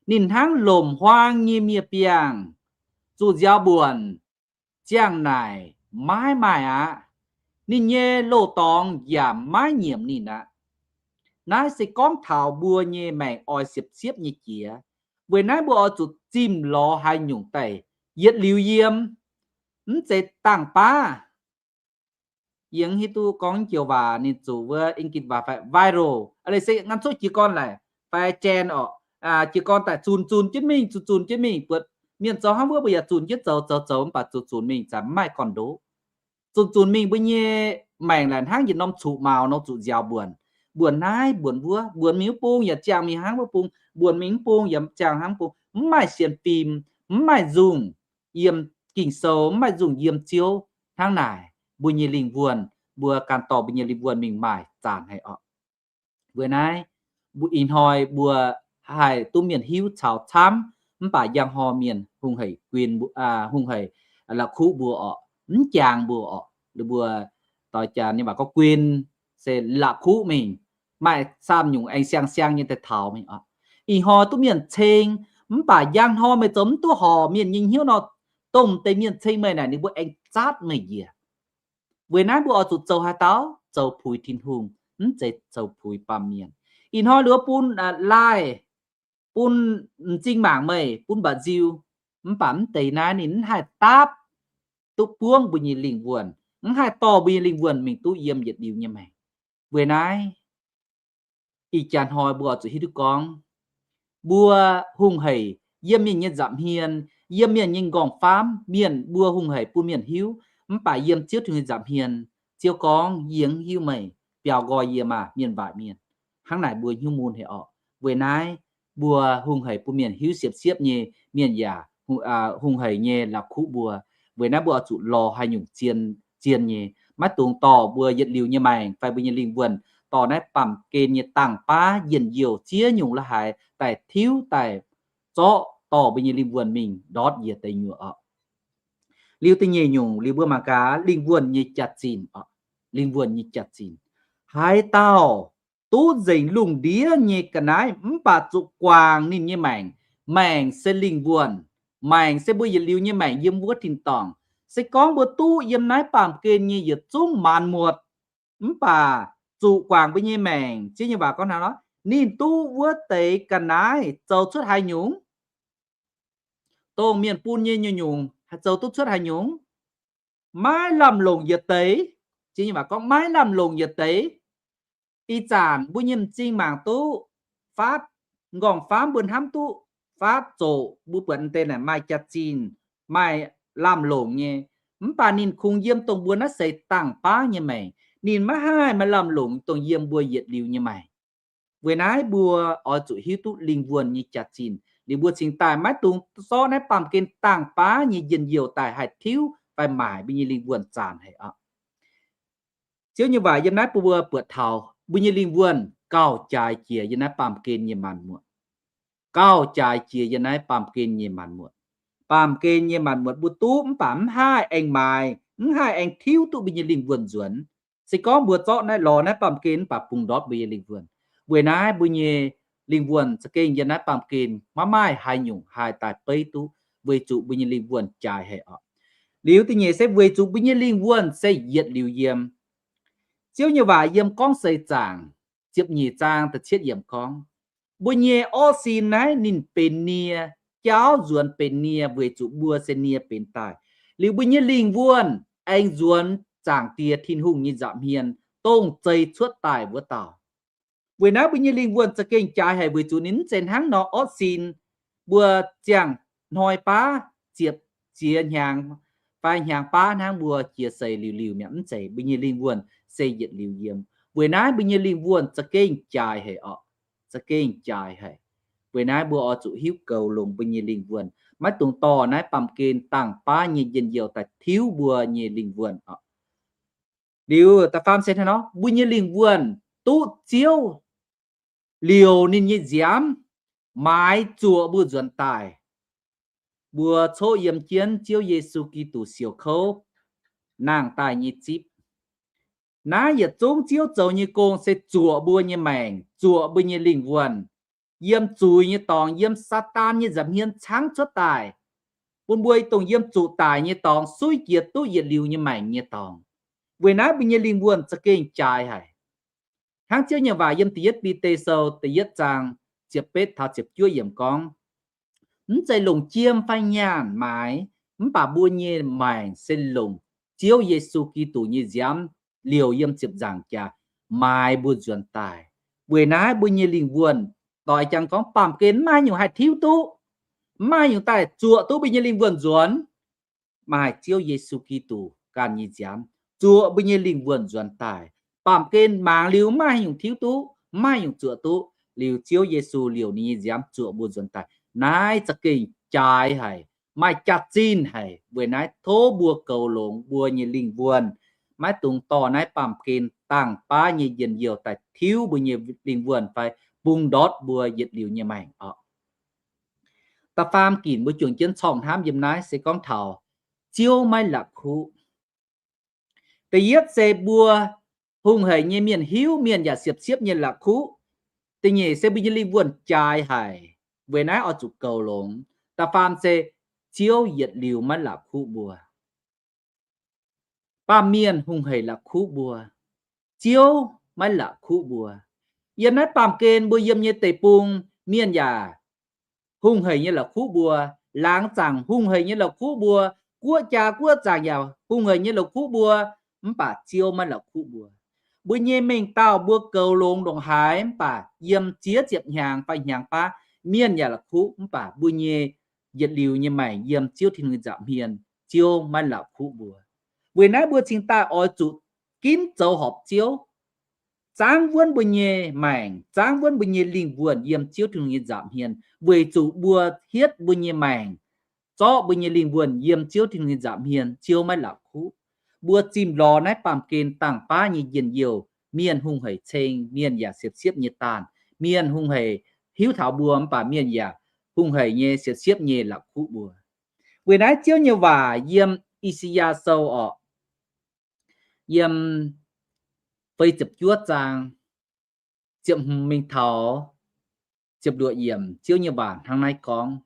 ninh hnangv lomc huaang nyei miev-biangh, zuqc nziaaux mbuonc, ziangh naaic maiv maaih aqv. Ninh nyei loz-dorngx yaac maiv nyiemc ninh aqv. Naaiv se gorngv taux mbuo nyei maengc oix siepv-siepv nyei jiex. Weic naaiv mbuo oix zuqc zimh lorz haaix nyungc daaih yietc liuz yiem, mv zeiz dangh baav. Yie hiuv duqv gorngv joux waac ninh zuqc wuov English waac fai viral, eix leiz se ngan cuotv jiez gorn laic fai jen oc. jiez gorn daaih zunc zunc jienv mingh, zunc zunc jienv mingh. Buatc mienh zoux hnangv wuov mbuo yaac zunc jienv zoux, zoux zoux mv baac zunc zunc mingh zanc mv maaih gorn-ndoqv. Zunc zunc mingh mbuo nyei maengc laaic hnangv yietc norm cuqv-maux nor zuqc nziaaux mbuonc. Mbuonc naaiv mbuonc wuov, mbuonc mingh wuov bung yaac ziangh mingh hnangv wuov bung, mbuonc mingh wuov bung yaac ziangh hnangv bung, mv maaih sienx fim, mv maaih nzungh yiem Ging-Sou, mv maaih nzungh yiem Ziouv. Hnangv naaic mbuo nyei lingh wuonh, mbuo ganh dorh mbuo nyei lingh wuonh mingh maaih zaanc haic orqc. Weic naaiv, ih hnoi mbuo haih duqv mienh hiuv caux camv, mv baac njang hnoi mienh hungh hec, hungh hec la'kuqv mbuo orqc, mv jangx mbuo orqc. Mbuo doix jaax nyei waac gorngv guen se la'kuqv mingh, maaih saam nyungc aengx siang-siang nyei daaih taux mingh orqc. Ih hnoi duqv mienh ceng, mv baac njang hnoi meih zoux mv duqv horpc mienh nyei hnyouv nor, dongh deix mienh ceng meih naaic ninh mbuo aengx zatv meih njiec. Weic naaiv mbuo oix zuqc zoux haaix dauh? Zoux puix Tin-Hungh, mv zeiz zoux puix baamh mienh. Ih hnoi liuz bun laaih, bun m'zing mangc meih, bun mba'nziu, mv baac mv deix naaiv ninh mv haih dapv duqv buangv mbuo nyei lingh wuonh, mv haih dorh mbuo nyei lingh wuonh mingh duqv yiem yietc liuz nyei maengc. Weic naaiv, ih jaax hnoi mbuo oix zuqc hiuv duqv gorngv, mbuo hungh hec yiem mienh nyei nza'hmien, yiem mienh nyei nqorngv-faamv, mienh mbuo hungh hec bun mienh hiuv, mv baac yiem Ziouv Tin-Hungh nyei nza'hmien, Ziouv gorngv, Yie mv hiuv meih, biaux nqoi yie maah, mienh waaic mienh. Hnangv naaic mbuo hnyouv mun haic orqc. Weic naaiv, mbuo hungh hec bun mienh hiuv siepv-siepv nyei, mienh yaac hungh hec nyei la'kuqv mbuo. Weic naaiv mbuo oix zuqc lorz haaix nyungc zien, zien nyei, maiv dungx dorh mbuo yietc liuz nyei maengc fai mbuo nyei lingh wuonh dorh naaiv baamh gen nyei dangh baav njien-youh ziex nyungc la'haaix daaih tiuv daaih zorqv dorh mbuo nyei lingh wuonh mingh ndortv yie deix nyuoqc orqc. Liuz da'nyeic nyungc liuz mbuo mangc gaax lingh wuonh nyei jaax-zinh orqc. Lingh wuonh nyei jaax-zinh, haaix dauh duqv nzengc lungh ndiev nyei ga'naaiv mv baac zuqc guangc ninh nyei maengc, maengc se lingh wuonh, maengc se mbuo yietc liuz nyei maengc yiem wuov tin-dorngh. Se gorngv mbuo duqv yiem naaiv baamh gen nyei yietc zungv maanc muotc, mv baac zuqc guangc mbuo nyei maengc, Ziouv nyei waac gorngv hnangv nor, ninh duqv wuov deix ga'naaiv zoux cuotv haaix nyungc? Dongh mienh bun nyei nyungc-nyungc haih zoux duqv cuotv haaix nyungc? Maiv lamh longc yietc deix. Ziouv nyei waac gorngv maiv lamh longc yietc deix. Ih zanc mbuo nyei m'zing mangc duqv faatv, nqorngv-faamv mbuo hnamv duqv faatv zoqc, mbuo buatc deix naaic maaih jaax-zinh, maaih lamh longc nyei. Mv baac ninh kungx yiem dongh mbuo naaiv seix dangh baav nyei maengc. Ninh maiv haih maaih lamh longc dongh yiem mbuo yietc liuz nyei maengc. Weic naaiv mbuo oix zuqc hiuv duqv lingh wuonh nyei jaax-zinh liuz mbuo cingx daaih maiv dungx zorqv naaiv baamh gen dangh baav nyei njien-youh daaih haih tiuv fai maaic mbuo nyei lingh wuonh zaanc haic orqc. Ziouv nyei waac yiem naaiv bun mbuo buatc taux mbuo nyei lingh wuonh gauh jaaix jiex yiem naaiv baamh gen nyei maanc muotc. Gauh jaaix jiex yiem naaiv baamh gen nyei maanc muotc. Baamh gen nyei maanc muotc mbuo duqv mv baac mv haih aengx maaiz, mv haih aengx tiuv duqv mbuo nyei lingh wuonh nzuonx. Se gorngv mbuo zorqv naaiv lorz naaiv baamh gen mv baac bungx ndortv mbuo nyei lingh wuonh. Weic naaiv mbuo nyei lingh wuonh za'gengh yiem naaiv baamh gen maiv maaih haaix nyungc haih daaih beiv duqv, weic zuqc mbuo nyei lingh wuonh jaaix haic orqc. Liuz da'nyeic se weic zuqc mbuo nyei lingh wuonh se yietc liuz yiem. Ziouv nyei waac yiem Gorngv Seix Zaangc ziepc nyeic zaang da'cietv yiemc gorngv, mbuo nyei orqv sin naaiv ninh benx nie, jaauv nzuonx benx nie weic zuqc mbuo se nie benx daaih. Liuz mbuo nyei lingh wuonh aengx nzuonx Zaangc Diex Tin-Hungh nyei nza'hmien, dongh zeix cuotv daaih wuov dauh. Weic naaiv mbuo nyei lingh wuonh za'gengh jaaix haic weic zuqc ninh mv zeiz hnangv nor orqv sin, mbuo ziangh hnoi baav ziepc ziex hnyangx fai hnyangx baav hnangv mbuo jiex seix liuz liuz mi'aqv. Mv zeiz, mbuo nyei lingh wuonh se yietc liuz yiem. Weic naaiv mbuo nyei lingh wuonh za'gengh jaaix haic orqc. Za'gengh jaaix haic. Weic naaiv mbuo oix zuqc hiuv goux longx mbuo nyei lingh wuonh, maiv dungx dorh naaiv baamh gen dangh baav nyei njien-youh daaih tiuv mbuo nyei lingh wuonh orqc. Liuz da'faam se hnangv nor, mbuo nyei lingh wuonh duqv Ziouv liouc ninh nyei nziaamv maaiz zuoqc mbuo nzuonx daaih. Mbuo coqv yiem jienv Ziouv Yesu Giduc siouc kouv nangh daaih nyei zipv. Naaiv yietc zungv Ziouv zoux nyei gong se zuoqc mbuo nyei maengc, zuoqc mbuo nyei lingh wuonh, yiem zuiz nyei dorngx, yiem Saadaan nyei nza'hmien caangv cuotv daaih, bun mbuo dongh yiem zuqc daic nyei dorngx suiv jiex duqv yietc liuz nyei maengc nyei dorngx. Weic naaiv mbuo nyei lingh wuonh za'gengh jaaix haic. Hnangv Ziouv nyei waac yiem Da'yietv Bide Sou da'yietv zaang ziepc betv taux ziepc juov yiemc gorngv, mv zeiz longc jiem fai nyaanh maaiz, mv baac mbuo nyei maengc se longc Ziouv Yesu Giduc nyei nziaamv liouc yiem ziepc nzaangc jaax maaiz mbuo nzuonx daaih. Weic naaiv mbuo nyei lingh wuonh doix jangx gorngv baamh gen maiv maaih haaix nyungc haih tiuv duqv, maiv maaih haaix nyungc daaih zuoqc duqv mbuo nyei lingh wuonh nzuonx. Maaih Ziouv Yesu Giduc ganh nyei nziaamv zuoqc mbuo nyei lingh wuonh nzuonx daaih. Baamh gen mangc liuz maiv maaih haaix nyungc tiuv duqv, maiv maaih haaix nyungc zuoqc duqv, liuz Ziouv Yesu liouc ninh nyei nziaamv zuoqc mbuo nzuonx daaih. Naaiv za'gengh jaaix haic, maaih jaax-zinh haic. Weic naaiv tov mbuo goux longx mbuo nyei lingh wuonh, maiv dungx dorh naaiv baamh gen dangh baav nyei njien-youh daaih tiuv mbuo nyei lingh wuonh fai bung ndortv mbuo yietc liuz nyei maengc oc. Da'faam ginc mbuo juangc jienv corngh hnamv yiem naaiv se gorngv taux Ziouv maiv la'kuqv. Da'yietv se mbuo hungh hec nyei mienh hiuv, mienh yaac siepv-siepv nyei la'kuqv. Da'nyeic se mbuo nyei lingh wuonh jaaix haic, weic naaiv oix zuqc goux longx. Da'faam se Ziouv yietc liuz maiv la'kuqv mbuo. Baamh mienh hungh hec la'kuqv mbuo, Ziouv maiv la'kuqv mbuo. Yiem naaiv baamh gen mbuo yiem nyei deic-bung, mienh yaac hungh hec nyei la'kuqv mbuo, laangz zaangc hungh hec nyei la'kuqv mbuo, guoqv jaa guoqv zaangc yaac hungh hec nyei la'kuqv mbuo, mv baac Ziouv maiv la'kuqv mbuo. Mbuo nyei mengh dauh mbuo goux longx ndongc haaix mv baac yiem ziex ziepc hnyangx fai hnyangx baav, mienh yaac la'kuqv, mv baac mbuo nyei yietc liuz nyei maengc yiem Ziouv Tin-Hungh nyei nza'hmien, Ziouv maiv la'kuqv mbuo. Weic naaiv mbuo cingx daaih oix zuqc ginv zoux horpc Ziouv, zaangv wuonv mbuo nyei maengc, zaangv wuonv mbuo nyei lingh wuonh yiem Ziouv Tin-Hungh nyei nza'hmien, weic zuqc mbuo hietv mbuo nyei maengc, zorqv mbuo nyei lingh wuonh yiem Ziouv Tin-Hungh nyei nza'hmien, Ziouv maiv la'kuqv. Mbuo zimh lorz naaiv baamh gen dangh baav nyei njien-youh, mienh hungh hec ceng, mienh yaac siepv-siepv nyei daanh, mienh hungh hec hiuv taux mbuo mv baac mienh yaac hungh hec nyei siepv-siepv nyei la'kuqv mbuo. Weic naaiv Ziouv nyei waac yiem I^saa^yaa Sou orqc, yiem feix ziepc juov zaang, ziepc hmz mingh taux ziepc luoqc yiemc, Ziouv nyei waac hnangv naaiv gorngv,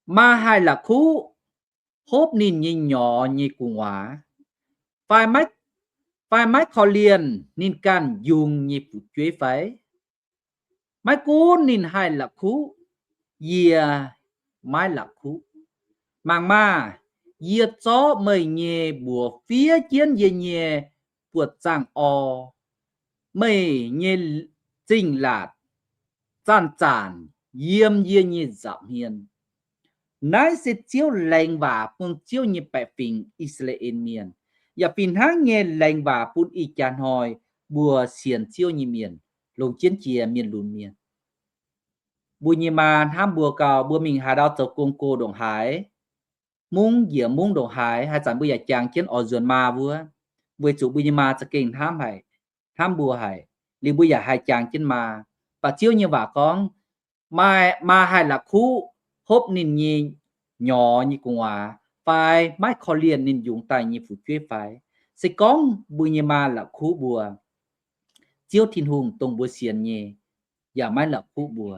Maa haih la'kuqv hopv ninh nyei nyorx nyei gu'nguaaz, fai maiv, fai maiv korv-lienh ninh ganh yungz nyei fu'jueiv fai? Maiv gunv ninh haih la'kuqv, yie maiv la'kuqv. Mangc maah! Yie zorqv meih nyei mbuox fiev jienv yie nyei buoz-zaangv orv. Meih nyei zingh laatc zanc-zanc yiem yie nyei nza'hmien. Naaiv se Ziouv laengz waac bun Ziouv nyei baeqc fingx, I^saa^laa^en Mienh, yaac fih hnangv nyei laengz waac bun ih jaax hnoi mbuo sienx Ziouv nyei mienh, longc jienv jiex mienh lunx mienh. Mbuo nyei maa hnamv mbuo gau, mbuo mingh haaix ndau zoux gong go ndongc haaix, mungv njiec mungv ndongc haaix, haaix zanc mbuo yaac jangx jienv oix nzuonx maa wuov, weic zuqc mbuo nyei maa za'gengh hnamv haic, hnamv mbuo haic, liuz mbuo yaac haih jangx jienv maa. Mv baac Ziouv nyei waac gorngv, maa haih la'kuqv hopv ninh nyei nyorx nyei gu'nguaaz, fai maiv korv-lienh ninh yungz daaih nyei fu'jueiv fai? Se gorngv mbuo nyei maa la'kuqv mbuo, Ziouv Tin-Hungh dongh mbuo sienx nyei yaac maiv la'kuqv mbuo.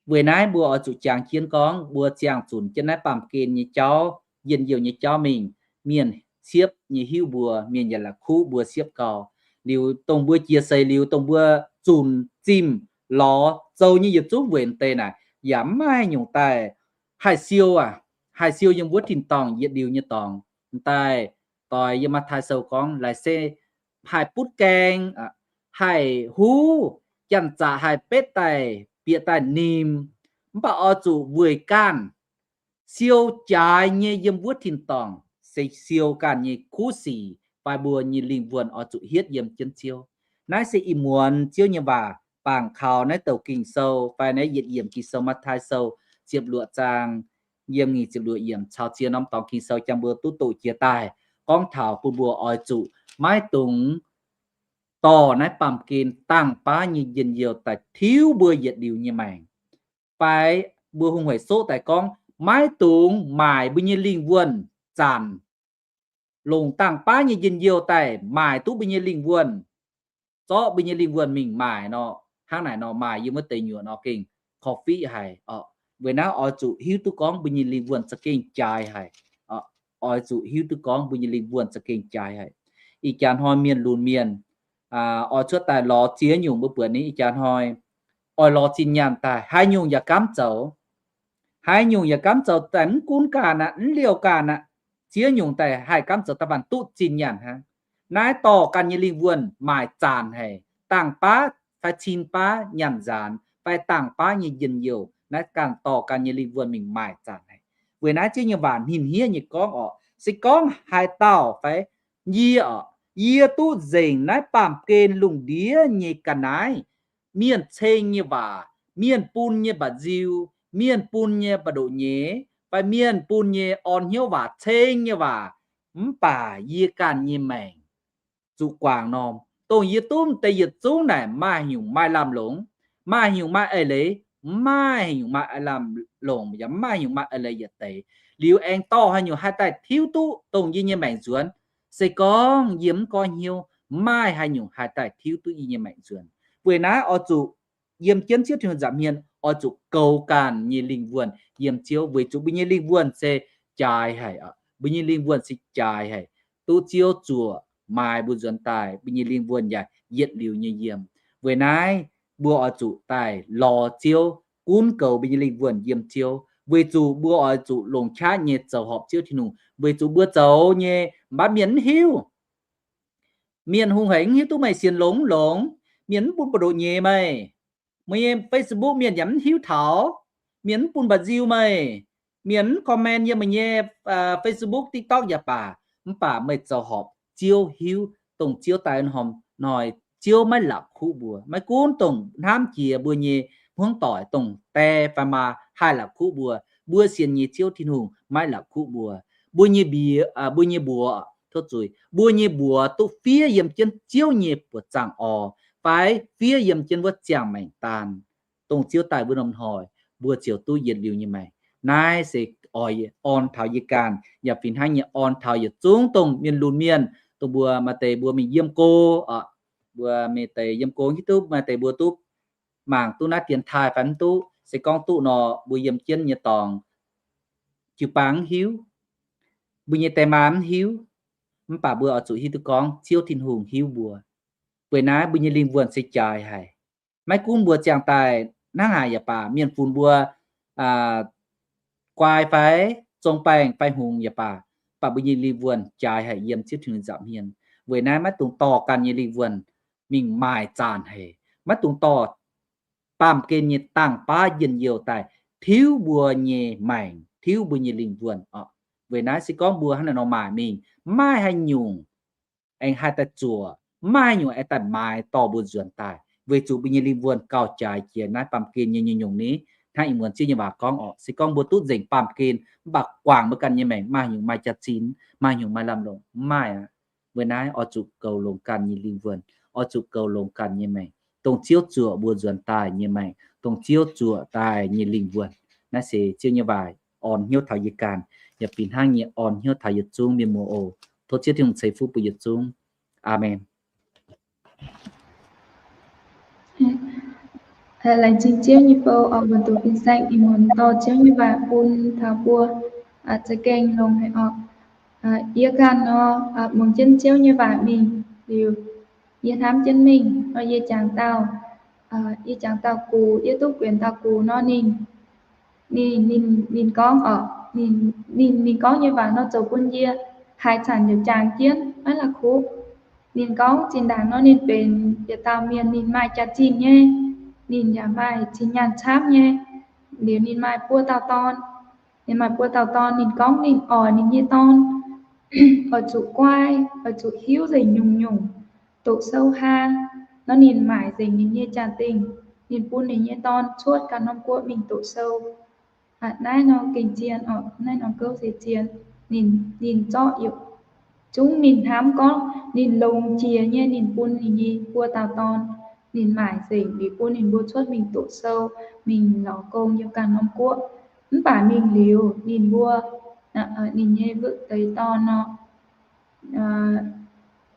Weic naaiv mbuo oix zuqc jangx jienv gorngv mbuo ziangh zunc jienv naaiv baamh gen nyei jauv, njien-youh nyei jauv mingh, mienh siepv nyei hiuv mbuo, mienh yaac la'kuqv mbuo siepv gau. Liuz dongh mbuo jiex seix liuz, dongh mbuo zunc zimh lorz zoux nyei yietc zungv weic deix naaic, yaac maiv maaih nyungc daaih haih siou aqv, haih siou yiem wuov tin-dorngh yietc liuz nyei dorngx. M'daaih doix yiem Matv^taai Sou gorngv, laaic se haih butv gaeng, haih huv, janx-zaqc haih betv daaih, bieqc daaih nimc, mv baac oix zuqc weic ganh siou jaaix nyei yiem wuov tin-dorngh se siou ganh nyei kuv sic fai mbuo nyei lingh wuonh oix zuqc hietv yiem jienv Ziouv. Naaiv se ih muonz Ziouv nyei waac bangc kaux naaiv douc Ging-Sou fai naaiv yietc yiemc Ging-Sou, Matv^taai Sou ziepc luoqc zaang, yiem nyic ziepc luoqc yiemc caux ziex norm dorngx Ging-Sou jangx mbuo duqv doqc jiex daaih, gorngv taux bun mbuo oix zuqc maiv dungx dorh naaiv baamh gen dangh baav nyei njien-youh daaih tiuv mbuo yietc liuz nyei maengc. Fai mbuo hungh hec soqv daaih gorngv, maiv dungx maaic mbuo nyei lingh wuonh zanc, longc dangh baav nyei njien-youh daaih maaic duqv mbuo nyei lingh wuonh, zorqv mbuo nyei lingh wuonh mingh maaic nor, hnangv naaic nor maaic yiem wuov deix nyuoqc nor gengh korv-fiqv haic oc. Weic naaiv oix zuqc hiuv duqv gorngv mbuo nyei lingh wuonh za'gengh jaaix haic. Oix zuqc hiuv duqv gorngv mbuo nyei lingh wuonh za'gengh jaaix haic. Ih jaax hnoi mienh lunx mienh oix cuotv daaih lorz ziex nyungc mbuo buatc ninh ih jaax hnoi oix lorz zinh nyaanh daaih, haaix nyungc yaac gaamv zoux. Haaix nyungc yaac gaamv zoux daaih, mv gunv ganh aqv, mv liouh ganh aqv, ziex nyungc daaih haih gaamv zoux da'faanh duqv zinh nyaanh hnangv. Naaiv dorh ganh nyei lingh wuonh maaic zanc haic, dangh baav fai cin baav nyanc nzaanx, fai dangh baav nyei njien-youh, naaiv ganh dorh ganh nyei lingh wuonh mingh maaih zanc haic. Weic naaiv Ziouv nyei waac ninh hniev nyei gorngv orqc, se gorngv haaix dauh fai yie orqc, yie duqv nzengc naaiv baamh gen lungh ndiev nyei ga'naaiv, mienh ceng nyei waac, mienh bun nyei mba'nziu, mienh bun nyei mba'ndoqc nyeiz, fai mienh bun nyei orn hnyouv waac, ceng nyei waac, mv baac yie ganh nyei maengc zuqc guangc norm. Dongh yie duqv deix yietc zungv naaic maaih haaix nyungc maaih lamh longc, maaih haaix nyungc maaih eix leiz, mv maaih haaix nyungc maaih lamh longc, yaac mv maaih haaix nyungc maaih eix leiz yietc deix. Liuz aengx dorh haaix nyungc haih daaih tiuv duqv dongh yie nyei maengc nzuonx? Se gorngv yie mv goiv hnyouv, mv maaih haaix nyungc haih daaih tiuv duqv yie nyei maengc nzuonx. Weic naaiv oix zuqc yiem jienv Ziouv Tin-Hungh nza'hmien oix zuqc goux ganh nyei lingh wuonh yiem Ziouv, weic zuqc mbuo nyei lingh wuonh se jaaix haic. Mbuo nyei lingh wuonh se jaaix haic. Duqv Ziouv zuoqc maaiz mbuo nzuonx daaih, mbuo nyei lingh wuonh yaac yietc liuz nyei yiem. Weic naaiv mbuo oix zuqc daaih lorz Ziouv, gunv goux mbuo nyei lingh wuonh yiem Ziouv, weic zuqc mbuo oix zuqc longc qaqv nyei zoux horpc Ziouv Tin-Hungh, weic zuqc mbuo zoux nyei mv baac mienh mv hiuv. Mienh hungh haic mv hiuv duqv meih sienx longx mv longx. Mienh mv bun buoz-ndoqv nyeiz meih. Meih nyei Facebook mienh yaac mv hiuv taux. Mienh mv bun mba'nziu meih. Mienh mv comment yiem meih nyei Facebook, TikTok yaac baac, mv baac meih zoux horpc Ziouv hiuv. Dongh Ziouv daaih norm hnoi, Ziouv maiv la'kuqv mbuo. Maiv gunv dongh hnamv jiex mbuo nyei hmuangv doic, dongh die fai maa haih la'kuqv mbuo, mbuo sienx nyei Ziouv Tin-Hungh maiv la'kuqv mbuo. Mbuo nyei mbi, mbuo nyei mbuox, tov zuiz, mbuo nyei mbuox duqv fiev yiem jienv Ziouv nyei buoz-zaangv orv, fai fiev yiem jienv wuov ziangh maengc daan. Dongh Ziouv daaih wuov norm hnoi, mbuo ziouc duqv yietc liuz nyei maengc. Naaiv se oix orn taux yie ganh, yaac fih hnangv nyei orn taux yietc zungv dongh mienh lunx mienh, dongh mbuo maaih deix mbuo mingh yiem go, mbuo maaih deix yiem go hiuv duqv, maaih deix mbuo duqv mangc duqv naaiv dienx taaih fai mv duqv. Se gorngv duqv nor, mbuo yiem jienv nyei dorngx jiu-baang mv hiuv, mbuo nyei die maa mv hiuv, mv baac mbuo oix zuqc hiuv duqv gorngv Ziouv Tin-Hungh hiuv mbuo. Weic naaiv mbuo nyei lingh wuonh se jaaix haic. Maiv gunv mbuo ziangh daaih hnangv haaix yaac baac, mienh funx mbuo guai fai zong baengh fai hngongx yaac baac, baac mbuo nyei lingh wuonh jaaix haic yiem Ziouv Tin-Hungh nza'hmien. Weic naaiv maiv dungx dorh ganh nyei lingh wuonh mingh maaih zanc haic. Maiv dungx dorh baamh gen nyei dangh baav njien-youh daaih tiuv mbuo nyei maengc, tiuv mbuo nyei lingh wuonh oc. Weic naaiv se gorngv mbuo hnangv naaiv nor maaih mingh, maiv haaix nyungc aengx haih daaih zuoqc, maiv haaix nyungc aengx daaih maaiz dorh mbuo nzuonx daaih, weic zuqc mbuo nyei lingh wuonh gauh jaaix jiex naaiv baamh gen nyei nyungc-nyungc ni. Hnangv ih muonz Ziouv nyei waac gorngv oc, se gorngv mbuo duqv nzengc baamh gen mv baac guangc mbuo ganh nyei maengc, maaih haaix nyungc maaih jaax-zinh, maaih haaix nyungc maaih lamh longc? Mv maaih aqv. Weic naaiv oix zuqc goux longx ganh nyei lingh wuonh, oix zuqc goux longx ganh nyei maengc, dongh Ziouv zuoqc mbuo nzuonx daaih nyei maengc, dongh Ziouv zuoqc daaih nyei lingh wuonh. Naaiv se Ziouv nyei waac orn hnyouv taux yie ganh, yaac fih hnangv nyei orn hnyouv taux yietc zungv mienh muoz oc. Tov Ziouv Tin-Hungh ceix fuqv bun yietc zungv. Aamen. Laengz zingh Ziouv nyei bou oc, mbuo doqc fin-saeng ih muonz dorh Ziouv nyei waac bun taux mbuo za'gengh longx haic oc. Yie ganh nor, muangx jienv Ziouv nyei waac mingh liuz, yie hnamv jienv mingh nor, yie jangx dauh, yie jangx dauh gux, yie duqv guenx dauh gux nor, ninh, ninh, ninh, ninh gorngv oc, ninh, ninh, ninh gorngv nyei waac nor zoux bun yie haaix zanc yaac jangx jienv maiv la'kuqv. Ninh gorngv zinh ndaangc nor ninh benx yietc dauh mienh, ninh maaih jaax-zinh nyei, ninh yaac maaih zinh nyaanh camv nyei. Liuz ninh maaih buo dauh dorn. Ninh maaih buo dauh dorn, ninh gorngv ninh oix ninh nyei dorn oix zuqc guai, oix zuqc hiuv nzengc nyungc-nyungc, doqc sou hlang. Nor ninh maaic nzengc ninh nyei jaa-dingh, ninh bun ninh nyei dorn cuotv ganh norm guoqv mingh doqc sou. Naaiv nor gengh zien oc, naaiv norm gouv se zien. Ninh, ninh zorqv youc zungv ninh hnamv gorngv ninh longx jiex nyei, ninh bun ninh nyei buo dauh dorn, ninh maaic nzengc liuz bun ninh mbuo cuotv mingh doqc sou, mingh lorz gong yiem ganh norm guoqv. Mv baac mingh liuz ninh mbuo, ninh nyei wuov deix dorn nor,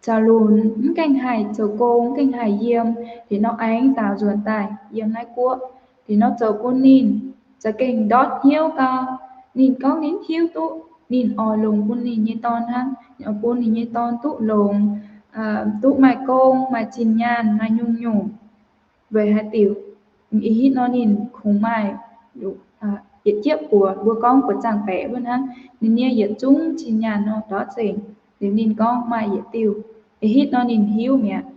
caux lunx mv gaengh haih zoux gong, mv gaengh haih yiem, liuz nor aengx daaux nzuonx daaih yiem naaiv guoqv. Liuz nor zoux bun ninh za'gengh ndortv hnyouv gau. Ninh gorngv ninh hiuv duqv ninh oix longx bun ninh nyei dorn hnangv, oix bun ninh nyei dorn duqv longx, duqv maaih gong, maaih zinh nyaanh, maaih nyungc-nyungc. Weic haaix diuc? Ih hitv nor ninh kungx maaih yietc jieqv buoz, mbuo gorngv buoz zaangh baeqc wuov hnangv, ninh nyei yietc zungv zinh nyaanh nor ndortv nzengc. Liuz ninh gorngv maaih yietc diuh, ih hitv nor ninh hiuv mi'aqv.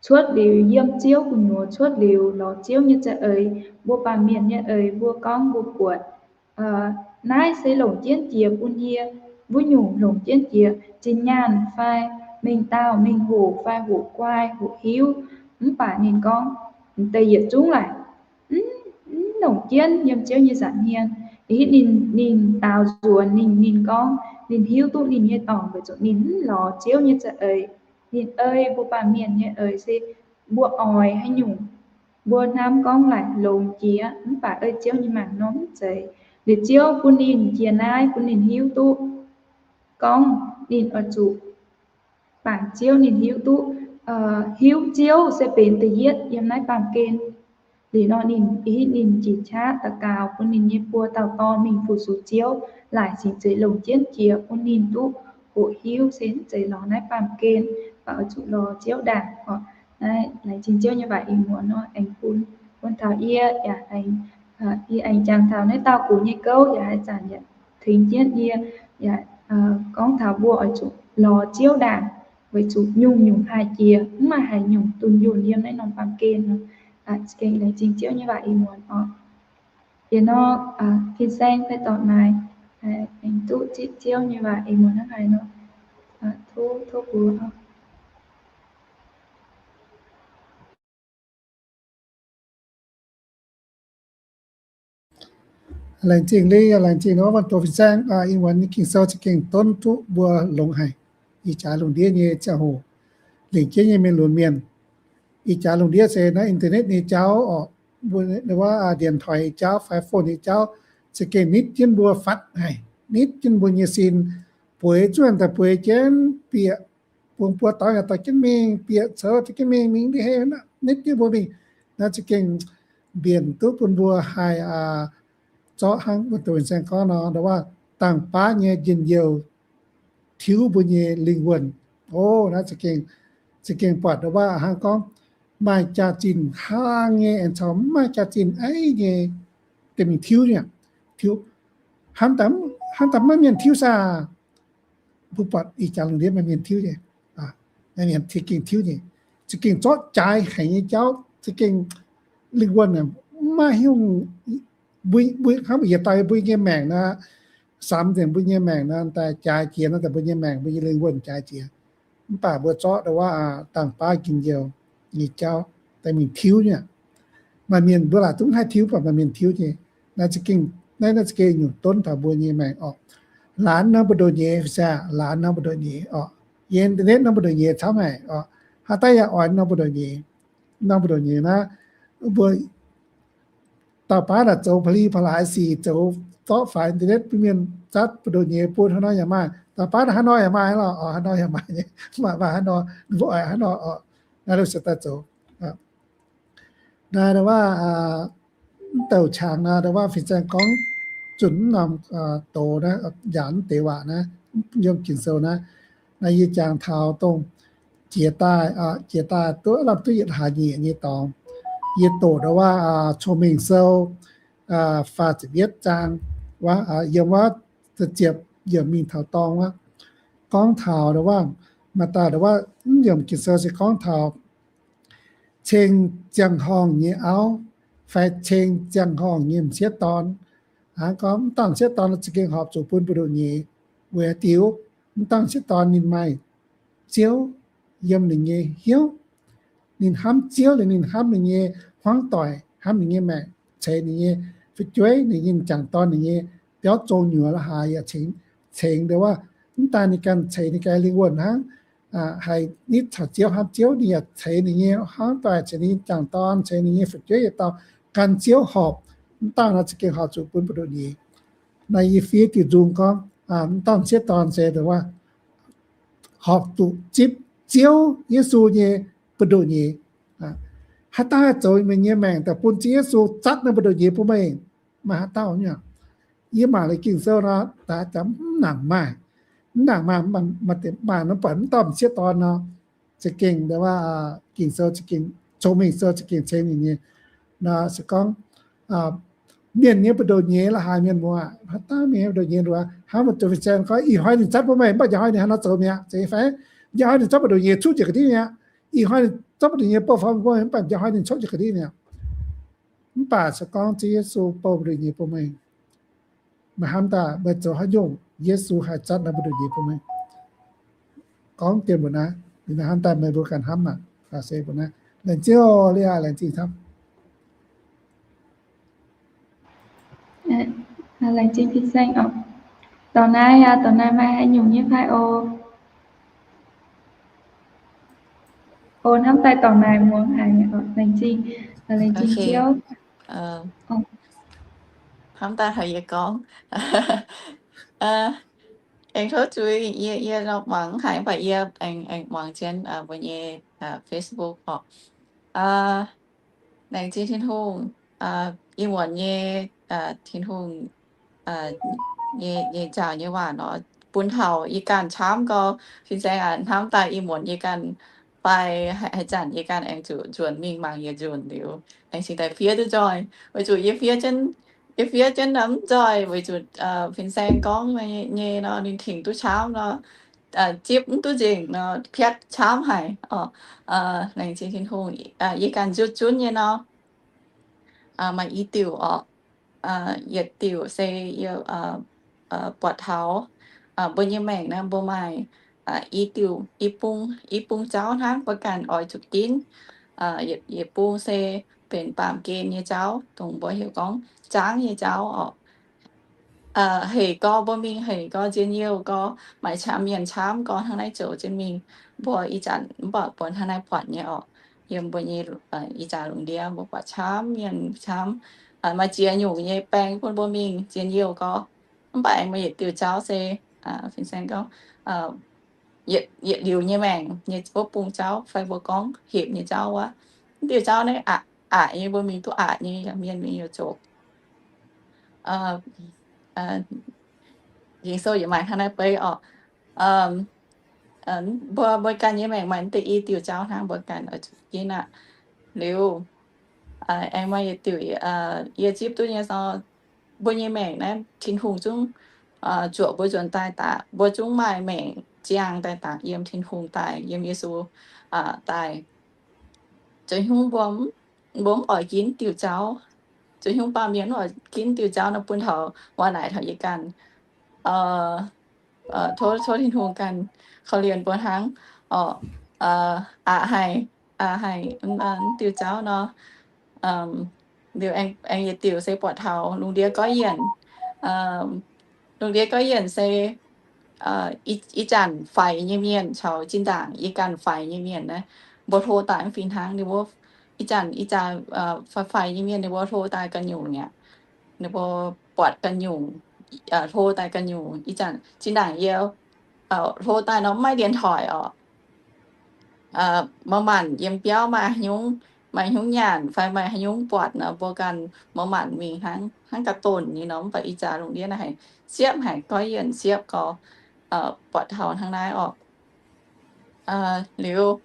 cuotv liuz, yiem Ziouv gu'nyuoz cuotv liuz lorz Ziouv nyei za'eix. Mbuo baamh mienh nyei eix mbuo gorngv mbuo buatc, naaiv se longc jienv jiex bun yie, wuov nyungc longc jienv jiex zinh nyaanh fai mengh dauh mengh hoc fai hoqc guai hoqc hiuv. Mv baac ninh gorngv, deix yietc zungv laaic mv longc jienv yiem Ziouv nyei nza'hmien. Ih hitv ninh, ninh daaux nzuonx ninh, ninh gorngv ninh hiuv duqv ninh nyei dorngc weic zuqc ninh mv lorz Ziouv nyei za'eix. Ninh ei mbuo baamh mienh nyei eix se mbuo oix haaix nyungc, mbuo hnamv gorngv laaic longx jiex, mv baac ei Ziouv nyei mangc nor mv zeiz. Liuz Ziouv bun ninh jiex naaiv bun ninh hiuv duqv gorngv ninh oix zuqc bangc Ziouv, ninh hiuv duqv, hiuv Ziouv se benx da'yietv yiem naaiv baamh gen. Liuz nor ninh, ih hitv ninh jiex qaqv daux gaux bun ninh nyei buo dauh dorn mingh fu-sux Ziouv, laaic cingx zeiz longc jienv jiex bun ninh duqv hoqc hiuv se mv zeiz lorz naaiv baamh gen, baac oix zuqc lorz Ziouv ndaangc oc. Naaiv laengz zingh Ziouv nyei waac ih muonz nor aengx bun, bun taux yie yaac aengx, yie aengx jangx taux naaiv dauh gux nyei gouv yaac haaix zanc yaac tengx jienv yie, yaac gorngv taux mbuo oix zuqc lorz Ziouv ndaangc weic zuqc nyungc-nyungc haic jiex, mv maaih haaix nyungc dunh yunh yiem naaiv norm baamh gen nor. Gengh laengz zingh Ziouv nyei waac ih muonz oc. Yie nor, fin-saeng fai dorc naaic, aengx duqv zipv Ziouv nyei waac ih muonz hnangv haaix nor, tov, tov mbuox oc. Laengz zingh, laengz zingh wuov muonh doz fin-saeng. Ih muonz nyei Ging-Sou za'gengh donv duqv mbuo longx haic. Ih jaax lungh ndiev nyei ziangh hoc, lingc jienv nyei mienh lunx mienh, ih jaax lungh ndiev se naaiv internet nyei jauv oc, wuov ndienx toix nyei jauv fai phone nyei jauv, za'gengh nitv jienv mbuo fatv haic, nitv jienv mbuo nyei sin, bueix zunh daaih bueix jienv bieqc, bungx buo dorngx yaac dorh jienv mingh, bieqc coux dorh jienv mingh, mingh ndiev hei nitv jienv mbuo mingh. Naaiv za'gengh mbienc duqv bun mbuo haih zorqv hnangv wuov doz fin-saeng gorngv nor, ndongc waac dangh baav nyei njien-youh tiuv mbuo nyei lingh wuonh. O, naaiv za'gengh, za'gengh buatc ndongc waac hnangv gorngv maaih jaax-zinh hlang nyei aengx caux mv maaih jaax-zinh aiv nyei deix mingh tiuv nyei. Tiuv, hnangv daaih maiv mienh tiuv saah? Mbuo buatc ih jaax lungh ndiev maaih mienh tiuv nyei, maaih mienh za'gengh tiuv nyei, za'gengh zorqv jaaix haic nyei jauv, za'gengh lingh wuonh maiv hiuv, mbuo, mbuo hnangv mbuo yietc dauh mbuo nyei maengc nor, samx nzengc mbuo nyei maengc nor, daaih jaaix jiex nor, daaih mbuo nyei maengc, mbuo nyei lingh wuonh jaaix jiex. Mv baac mbuo zorqv ndongc waac dangh baav njien-youh nyei jauv daaih mingh tiuv nyei. Maaih mienh mbuo laaic zungv haih tiuv, mv baac maaih mienh tiuv nyei. Naaiv za'gengh, naaiv, naaiv za'gengh nyungc donv taux mbuo nyei maengc oc. Laanh norm buoz-ndoqv nyei, fai laanh norm buoz-ndoqv nyei oc. Yiem internet norm buoz-ndoqv nyei camv haic oc. Haaix dauh yaac oix norm buoz-ndoqv nyei. Norm buoz-ndoqv nyei naaiv, mbuo dauh baav naaic zoux pa'li pa'laaix sic, zoux zorqv faix internet bun mienh zatv buoz-ndoqv nyei bun, haaix nor yaac maaih. Dauh baav naaic haaix nor yaac maaih lorqc, haaix nor yaac maaih nyei, maaih, maaih haaix nor, mbuo oix haaix nor oc. Naaiv lungh se daaih zoux. Naaiv ndongc waac, mv douc qangx naaiv ndongc waac fin-saeng gorngv zunc mv norm doz naaiv, njaaux mv deix waac naaiv, yiem Ging-Sou naaiv. Naaiv yie jangx taux dongh jiex daaih, jiex daaih duqv lamh duqv yietc hlaax nyeic nyei dorngx. Yie doqc ndongc waac Cong-Mengh Sou faah ziepc yietv zaang, yiem wuov ziepc yiemc mingh taux dorng wuov, gorngv taux ndongc waac, maaih dauh ndongc waac mv yiemc Ging-Sou se gorngv taux ceng ziangh horngh nyei auv fai ceng ziangh horngh nyei m'sieqv dorn. Hnangv gorngv mv dauh m'sieqv dorn za'gengh horpc zuqc bun buoz-ndoqv nyei, weic haaix diuc? Mv dauh m'sieqv dorn ninh maaih Ziouv yiem ninh nyei hnyouv. Ninh hnamv Ziouv liuz ninh hnamv ninh nyei hmuangv doic, hnamv ninh nyei maengc, ceix ninh nyei fu'jueiv, ninh nyei m'jangc dorn, ninh nyei biauv zong nyuoz la'haaix yaac cingx, cingx ndongc waac mv daaih ninh ganh ceix ninh ganh lingh wuonh hnangv, haih nitv caux Ziouv, hnamv Ziouv, ninh yaac ceix ninh nyei hmuangv doic, ceix ninh nyei m'jangc dorn, ceix ninh nyei fu'jueiv yietc dauh gan Ziouv horpc. Mv dauh naaiv za'gengh horpc zuqc bun buoz-ndoqv nyei. Naaiv yie fiev diuc nzung gorngv, mv dauh m'sieqv dorn se ndongc waac horpc zuqc zipv Ziouv Yesu nyei buoz-ndoqv nyei. Haaix dauh haih zoux meih nyei maengc daaih bun Ziouv Yesu zatv naaiv buoz-ndoqv nyei bun meih? Maaih haaix dauh nyei? Yie mangc liuz Ging-Sou nor, daaih mv nangc maaih, mv nangc maaih, maaih, maaih nor buatc mv dauh m'sieqv dorn nor, za'gengh ndongc waac Ging-Sou za'gengh, Cong-Mengh Sou za'gengh ceng ninh nyei. Nor se gorngv mienh nyei buoz-ndoqv nyei la'haaix mienh muoz, haaix dauh mienh nyei buoz-ndoqv nyei nduov, hnangv mbuo zoux fin-saeng gorngv, ih hnoi ninh zatv bun meih, mv baac njang hnoi ninh haaix nor zoux mi'aqv, zeiz fai? Njang hnoi ninh zatv buoz-ndoqv nyei cuotv njiec ga'ndiev mi'aqv. Ih hnoi ninh zorqv mbu'ndongx nyei bouh faaux mbuo, mv baac njang hnoi ninh copv jienv ga'ndiev mi'aqv. Mv baac se gorngv Ziouv Yesu bouh mbu'ndongx nyei bun meih, meih hnamv daaih meih zoux haaix nyungc, Yesu haih zatv naaiv mbu'ndongx nyei bun meih. Gorngv dien mbuo naaiv, ninh hnamv daaih meih mbuo ganh hnamv aqv. Se mbuo naaiv laengz zingh oc, Leah, laengz zingh camv. Laengz zingh fin-saeng oc. Dorh naaiv, dorh naaiv maaih haaix nyungc nyei fai oc? Oc, hnamv daaih dorh naaiv muangx haic oc. Laengz zingh, laengz zingh Ziouv. Hnamv daaih taux yie gorngv. Aengx tov zuiz, yie, yie muangx haic, mv baac yie aengx, aengx muangx jienv mbuo nyei Facebook oc. Laengz zingh Tin-Hungh, ih muonz nyei, Tin-Hungh nyei, nyei njaaux nyei waac nor, bun taux yie ganh camv gau, fin-saeng aac, hnamv daaih ih muonz yie ganh fai haaix zanc yie ganh aengx zuqc nzuonx mingh mangc yietc nzunc liuz, aengx cingx daaih fiev duqv nzoih, weic zuqc yie fiev jienv, yie fiev jienv mv nzoih, weic zuqc fin-saeng gorngv nyei nor, ninh tengx duqv camv nor, zipv mv duqv nzengc nor, piatv camv haic oc. Laengz zingh Tin-Hungh, yie ganh zutv zunv nyei nor, maaih i diuc oc. Yietc diuc se yie buatc taux mbuo nyei maengc naaiv mbuo maaih i diuc, i bung, i bung jauv hnangv mbuo ganh oix zuqc ginv. Yietc bung se benx baamh gen nyei jauv, dongh mbuo heuc gorngv zaangv nyei jauv oc. Hec gau mbuo mingh, hec gau njien-youh gau, maaih camv mienh camv gau hnangv naaiv zoux jienv mingh. Mbuo ih zanc mv baac mbuo hnangv naaiv buatc nyei oc. Yiem mbuo nyei ih zanc lungh ndiev mbuo buatc camv mienh camv, maaih ziex nyungc nyei baeng bun mbuo mingh njien-youh gau. Mv baac aengx maaih yietc diuc jauv se, fin-saeng gorngv, yietc liuz nyei maengc nyei wuov bung jauv fai mbuo gorngv hepc nyei jauv wuov. Mv diuh jauv naaiv aqc, aqc nyei, mbuo mingh duqv aqc nyei, mienh mingh youh zoqc. Ging-Sou yaac maaih hnangv naaiv beiv oc. Mbuo, mbuo ganh nyei maengc maaih deix i diuh jauv hnangv mbuo ganh oix zuqc ginv aqv. Liuz, aengx maaih yietc diuc, yie zipv duqv nyei nor, mbuo nyei maengc naaiv Tin-Hungh zungv zuoqc mbuo nzuonx daaih daaih, mbuo zungv maaih maengc ziangh daaih daaih yiem Tin-Hungh daaih, yiem Yesu daaih. Zoux hnyungv mbuo, mbuo mv oix ginv diuh jauv. Zoux hnyungv baamh mienh mv oix ginv diuh jauv nor bun taux waac naaic taux yie ganh. Tov, tov Tin-Hungh ganh korv-lienh mbuo hnangv oc. Aqc haic, aqc haic diuh jauv nor. Liuz aengx yietc diuc se buatc taux lungh ndiev goiv yienc. Lungh ndiev goiv yienc se ih zanc faix nyei mienh caux zinh ndaangc yie ganh faix nyei mienh naaiv, mbuo hlo daaih mv fih hnangv ninh mbuo. Ih zanc ih zanc faix nyei mienh ninh mbuo hlo daaih ganh nyungc aqv. Ninh mbuo buatc ganh nyungc, hlo daaih ganh nyungc. Ih zanc zinh ndaangc yie hlo daaih nor mv maaih điện thoại oc. Maaih maanc yiem biauv maaih haaix nyungc, maaih haaix nyungc nyanc fai maaih haaix nyungc buatc nor, mbuo ganh maaih maanc mingh hnangv, hnangv ga'donx nyei nor. Mv baac ih zanc lungh ndiev naaiv haiz siepv, haiz goiv yienc siepv gau, buatc taux hnangv naaiv oc. Liuz,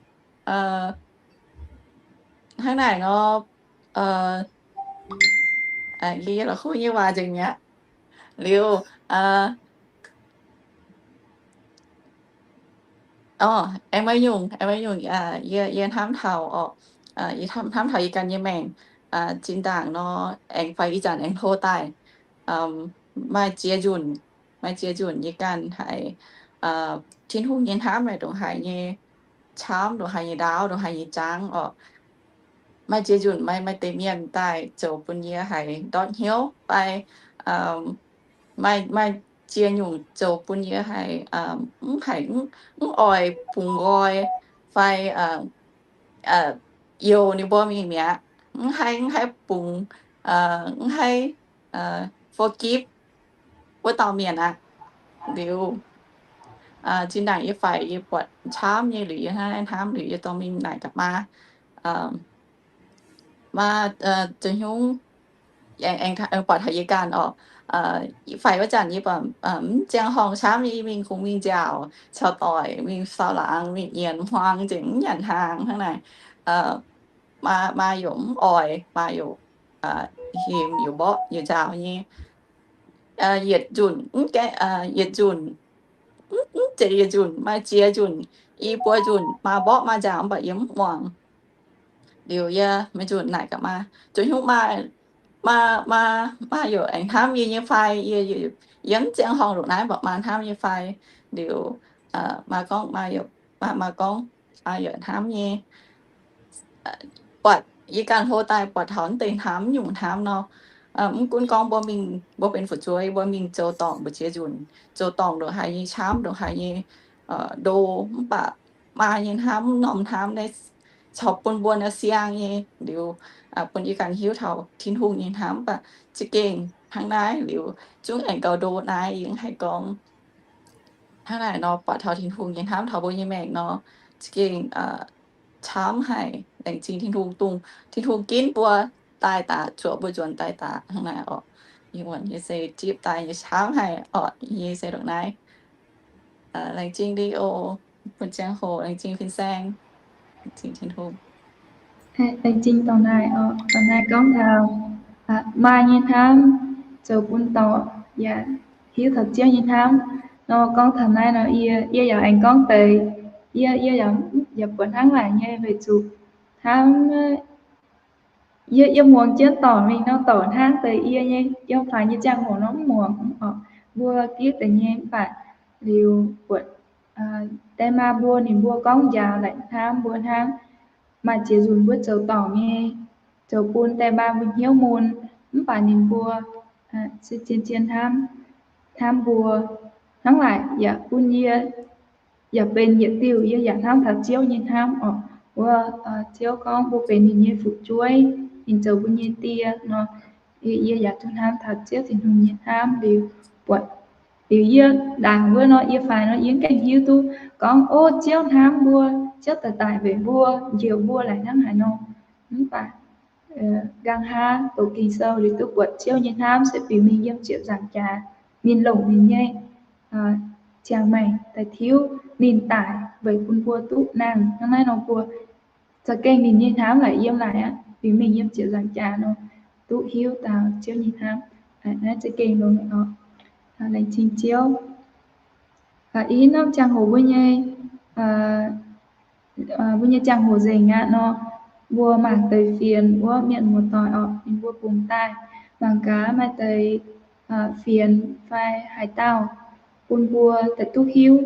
hnangv naaic nor, yie la'kuqv nyei waac nzengc mi'aqv. Liuz, aengx maaih nyungc, aengx maaih nyungc, yie, yie hnamv taux oc, yie hnamv taux yie ganh nyei maengc, zinh ndaangc nor, aengx fai ih zanc aengx hlo daaih, maaih ziex nzunc, maaih ziex nzunc yie ganh haiz Tin-Hungh nyei hnamv naaic ndongc haaix nyei camv, ndongc haaix nyei ndaauv, ndongc haaix nyei jangv oc. Maaih ziex nzunc maaih, maaih deix mienh daaih zoux bun yie haiz ndortv hnyouv fai maaih, maaih ziex nyungc zoux bun yie haiz mv haiz, mv oix bungx nqoi fai youh ninh mbuo mingh mi'aqv. Mv haih, mv haih bungx, mv haih forgive wuov dauh mienh aqv. Liuz, zinh ndaangc yie faix yie buatc camv nyei liuz, yie hnamv, hnamv liuz yie dorh mingh naaic gaax maa, maa zoux hnyungv aengx, aengx buatc taux yie ganh oc. Faix wuov zanc yie baac mv ziangh horngh camv nyei, yie mingh kungx mingh nziaauc caux doic, mingh saau laangz, mingh nyienx hmuangx nzengc, mv nyanc hnaangx hnangv naaic. Maa, maa yaac mv oix, maa yaac hemx yaac mborqv yaac nziaaux nyei. Yietc nzunc, yietc nzunc, mv zeiz yietc nzunc, maaih ziex nzunc, i buo nzunc maa mborqv maa nziaauc mv baac yie mv muangx. Liuz yie maiv nzunc naaic gaax maa, Zuqc hnyouv maa, maa, maa, maa yaac aengx hnamv yie nyei fai? Yie, yie mv ziangh horngh ndongc naaiv mv baac maa hnamv nyei fai? Liuz maa gorngv, maa, maa gorngv, aa, yaac hnamv nyei. Buatc yie ganh hlo daaih buatc taux naaiv deix hnamv, nyungc hnamv nor, mv gunv gorngv mbuo mingh, mbuo benx fu'jueiv, mbuo mingh zoux dorngc, mbuo ziex nzunc zoux dorngc ndongc haaix nyei camv, ndongc haaix nyei ndo, mv baac maa nyei hnamv, norm hnamv naaiv caux bun mbuo naaiv siang nyei. Liuz bun yie ganh hiuv taux Tin-Hungh nyei hnamv mv baac za'gengh hnangv naaiv. Liuz zungv aengx gaux ndo naaiv yie mv haih gorngv. Hnangv naaic nor, buatc taux Tin-Hungh nyei hnamv taux mbuo nyei maengc nor, za'gengh camv haic. Laengz zingh Tin-Hungh, dongh Tin-Hungh ginv mbuo daaih daaih, zuoqc mbuo nzuonx daaih daaih hnangv naaic orqc. Yie se zipv daaih nyei camv haic orqc. Yie se ndongc naaiv. Laengz zingh Leo, bun ziangh hoc, laengz zingh fin-saeng, laengz zingh Tin-Hungh. Laengz zingh dorngx naaic orqc, dorngx naaic gorngv taux maa nyei hnamv zoux bun dorc yaac hiuv taux Ziouv nyei hnamv nor. Gorngv taux naaiv nor, yie, yie yaac aengx gorngv deix, yie, yie yaac, yaac buatc hnangv naaic nyei weic zuqc hnamv, yie, yie muangx jienv dorc mingh nor, dorc hnangv deix yie nyei yiem faix nyei ziangh hoc nor mv muangx orqc. Mbuo gitv deix nyei mv baac liuz buatc die maa mbuo, ninh mbuo gorngv njaaux laaic hnamv mbuo hnangv. Maaih ziex nzunc mbuo zoux dorngc nyei, zoux bun die maa mbuo hnyouv mun, mv baac ninh mbuo se zien-zien hnamv, hnamv mbuo. Hnangv naaic yaac bun yie yaac benx yietc diuh yie yaac hnamv taux Ziouv nyei hnamv orqc. Wuov Ziouv gorngv mbuo benx ninh nyei fu'jueiv, ninh zoux mbuo nyei die nor, yie yaac duqv hnamv taux Ziouv Tin-Hungh nyei hnamv. Liuz buatc, liuz yie ndaangc wuov nor, yie faix nor, yie mv gaengh hiuv duqv gorngv, ov, Ziouv hnamv mbuo, Ziouv daaih daic weic mbuo, njoux mbuo laaic hnangv haaix nor. Mv baac nqa'haav doqc Ging-Sou liuz duqv buatc Ziouv nyei hnamv se biux mingh yiem ziepc nzaangc jaax, ninh longc ninh nyei ziangh maengc daaih tiuv, ninh daic weic bun mbuo duqv nangh. Hnangv naaiv nor mbuo za'gengh ninh nyei hnamv laaic yiem laaic aqv, biux mingh yiem ziepc nzaangc jaax nor, duqv hiuv dauh Ziouv nyei hnamv. Naaiv za'gengh longx oc. Laengz zingh Ziouv. Ih norm ziangh hoc mbuo nyei, mbuo nyei ziangh hoc nzengc aqv nor, mbuo mangc deix fienx wuov mienh muoz-doic orqc, ninh mbuo bungx daaih. Mangc gaax maaih deix fienx fai haaix dauh bun mbuo daaih duqv hiuv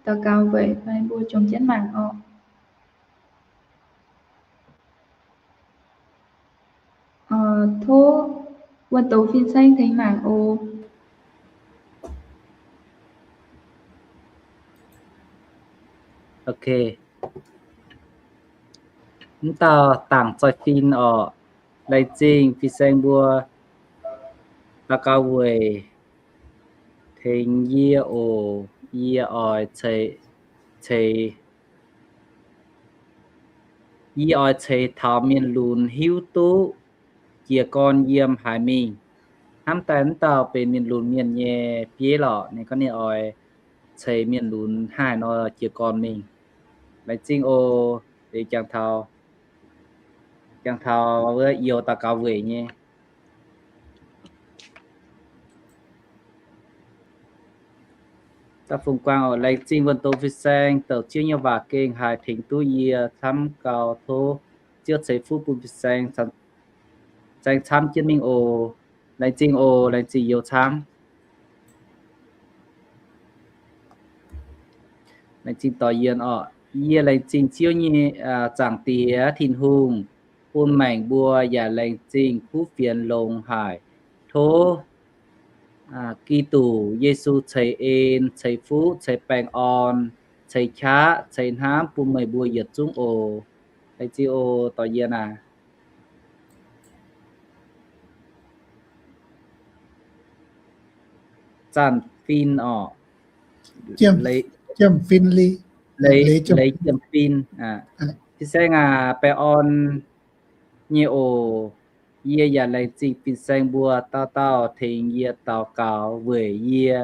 daux gaux weic fai mbuo jomc jienv mangc orqc. Tov wuonh douz fin-saeng tengx mangc oc. Ok. Mv dauh dangc zoih fin orqc. Laengz zingh fin-saeng mbuo daux gaux weic tengx yie oc. Yie oix ceix, ceix, yie oix ceix taux mienh lunx hiuv duqv jiez gorn yiem haaix mingh. Hnamv daaih mv dauh benx mienh lunx mienh nyei bieiv lorqc, ninh gorngv ninh oix ceix mienh lunx hnangv haaix nor jiez gorn mingh. Laengz zingh oc. Jangx taux, jangx taux wuov youz daux gaux weic nyei. Da'fungx guangc oc. Laengz zingh wuonh douz fin-saeng douc Ziouv nyei waac gengh haih tengx duqv yie camv gau. Tov Ziouv ceix fuqv bun fin-saeng saeng camv jienv mingh oc. Laengz zingh oc. Laengz zingh youz camv. Laengz zingh doix yien orqc. Yie laengz zingh Ziouv nyei, Zaangc Diex Tin-Hungh bun maengc mbuo, yaac laengz zingh kuv fienx longx haic. Tov Giduc Yesu ceix en, ceix fuqv, ceix baengh orn, ceix qaqv, ceix hnamv bun meih mbuo yietc zungv oc. Laengz zingh oc, doix yien aac. Zaanc fin orqc. Leiz, leiz jiem fin. Fin-saeng aac, baengh orn nyei oc. Yie yaac laengz zingh fin-saeng mbuo dauh dauh tengx yie daux gaux weic yie.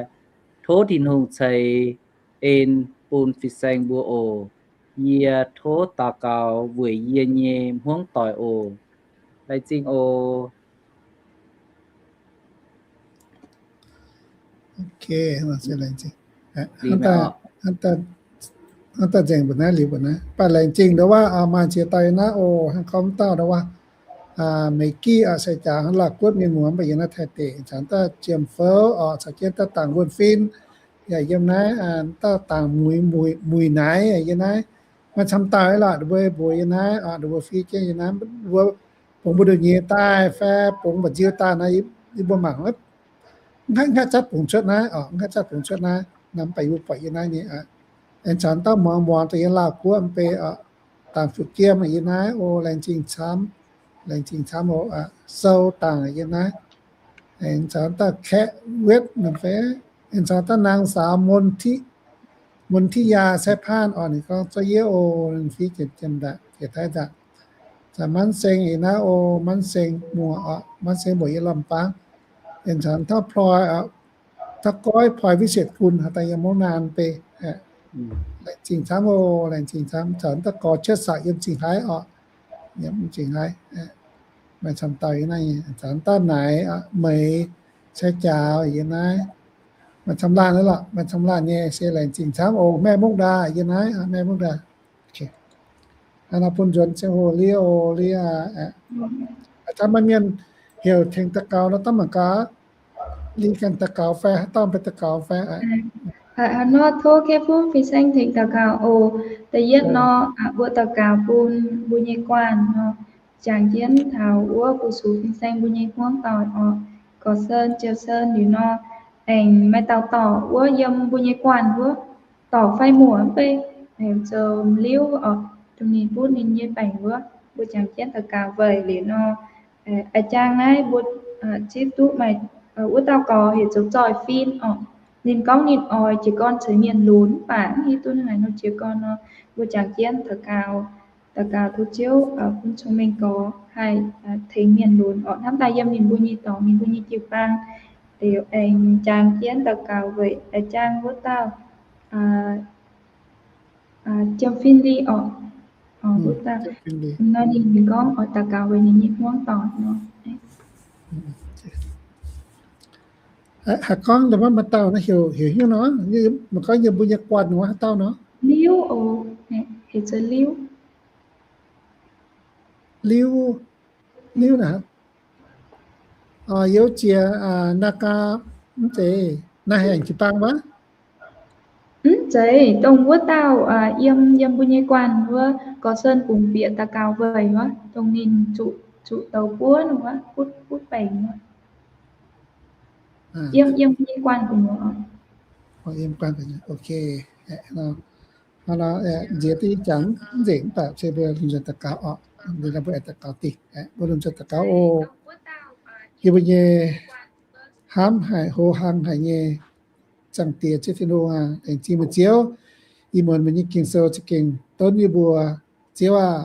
Tov Tin-Hungh ceix en bun fin-saeng mbuo oc. Yie tov daux gaux weic yie nyei hmuangv doic oc. Laengz zingh oc. Ok, laengz zingh. Hnangv daaih, hnangv daaih Hnangv daaih nzengc mbuoqc naaiv liuz mbuoqc naaiv, mv baac laengz zingh ndau wuov, maaih ziex dauh yiem naaiv oc, hnangv gorngv dauh ndau wuov, Meic Giv oc, sai jaax hnangv Laauh Guoqv mienh muoz, mv baac yiem naaiv Taiv deic, caux dauh Jiem Fouv oc, caux jienv dauh Dangc Wuonh Fin, yaac yiem naaiv, dauh Dangc Muic, Muic Naaiv yiem naaiv, maaih camv dauh lorqc, ninh mbuo mbuox yiem naaiv oc, ninh mbuo fiev jienv yiem naaiv, mbuo bungx mbu'ndongx nyei daaih fai bungx mba'nziu daaih naaiv, yie mbuo mangc, mv haih zatv bungx cuotv naaiv oc, mv haih zatv bungx cuotv naaiv, naaiv mv baac yie mbuo buatc yiem naaiv nyei aqv. Aengx caux dauh muangx muangx daaih yiem Laauh Guoqv mv bei oc, Dangc Fuqv Jiem yiem naaiv oc, laengz zingh camv, laengz zingh camv oc, Sou Dangc yiem naaiv. Aengx caux dauh Kaeqv Wetv mv bei, aengx caux dauh นางสาว มนทิยา ไชยพาน oc, ninh gorngv zorqv yie oc, ninh fiev jiex jiem ndaangc, jiex Taiv ndaangc. Caux Manv Seng yiem naaiv oc, Manv Seng muoz oc, Manv Seng muoz yiem Lamh Baang. Aengx caux dauh Ploi oc, dauh Goiv, Ploi Visetv Gun, haaix dauh yiem Mungv Naan mv bei. Laengz zingh camv oc, laengz zingh camv. Caux dauh Gorx, Cuotv Saqc yiem Zingh Haaix oc, yiem Zingh Haaix. Maaih camv dauh yiem naaiv nyei, caux dauh Naaiv, Meix, Sai Jaaux yiem naaiv. Maaih camv laanh naaiv lorqc, maaih camv laanh nyei se laengz zingh camv oc. Maiv Mungv Ndaa yiem naaiv, Maiv Mungv Ndaa. Hnangv naaiv bun nzuonx ziangh hoc liuz oc, liuz aqv. Hnangv maaih mienh heuc tengx daux gaux nor, dangh mangc gaax, liuz ganh daux gaux fai haaix dauh mv bei daux gaux fai aqv. Hnangv nor tov Kei Fun Fin-Saeng tengx daux gaux oc. Da'yietv nor, mbuo daux gaux bun mbuo nyei guanh nor, jangx jienv taux wuov fu-sux fin-saeng mbuo nyei hmuangv doic oc. Gorx Sen, Ziouv Sen liuz nor, aengx maaih dauh dorc wuov yiem mbuo nyei guanh wuov, dorc fai muoc mv bei, heuc zoux Liuv oc, dongh ninh butv ninh nyei baengc wuov, mbuo jangx jienv daux gaux weic liuz nor, a'jang naaiv mbuo zipv duqv maaih wuov dauh gorx heuc zoux Zoih Fin oc. Ninh gorngv ninh oix jiez gorn ceix mienh lunx, mv baac mv hiuv duqv hnangv haaix nor jiez gorn nor, mbuo jangx jienv daux gaux, daux gaux tov Ziouv bun cong-mengh gorx haih tengx mienh lunx oc. Hnamv daaih yiem ninh mbuo nyei dorngx, ninh mbuo nyei jiu-baang, liuz aengx jangx jienv daux gaux weic a'jang wuov dauh Jiem Fin Li oc. Wuov dauh nor ninh, ninh gorngv oix daux gaux weic ninh nyei hmuangv doic nor. Haaix gorngv maaih dauh naaiv heuc, heuc hnyouv nor, mv gorngv yiem mbuo nyei guanh wuov haaix dauh nor? Liuv oc, heuc zoux Liuv. Liuv, Liuv naaic, Youz Jiex, Naga, mv zeiz, Naaiv Haengh jiu-baang wuov? Mv zeiz, dongh wuov dauh yiem, yiem mbuo nyei guanh wuov, Gorx Sen bungx bieqc daux gaux weic wuov, dongh ninh zuqc, zuqc douz buov wuov, butv, butv baengc wuov. Yiem, yiem mbuo nyei guanh gu'nyuoz. Ok. Nziex duqv jangx nzengc, mv baac se mbuo lomh nzoih daux gaux oc. Mbuo aengx daux gaux dingh, mbuo lomh nzoih daux gaux oc. Yie mbuo nyei hnamv haic, hlo hnangv haic nyei Zaangc Diex Ziouv Tin-Hungh aac, laengz zingh meih Ziouv. Ih muonz meih nyei Ging-Sou za'gengh donv yie mbuo, Ziouv aah,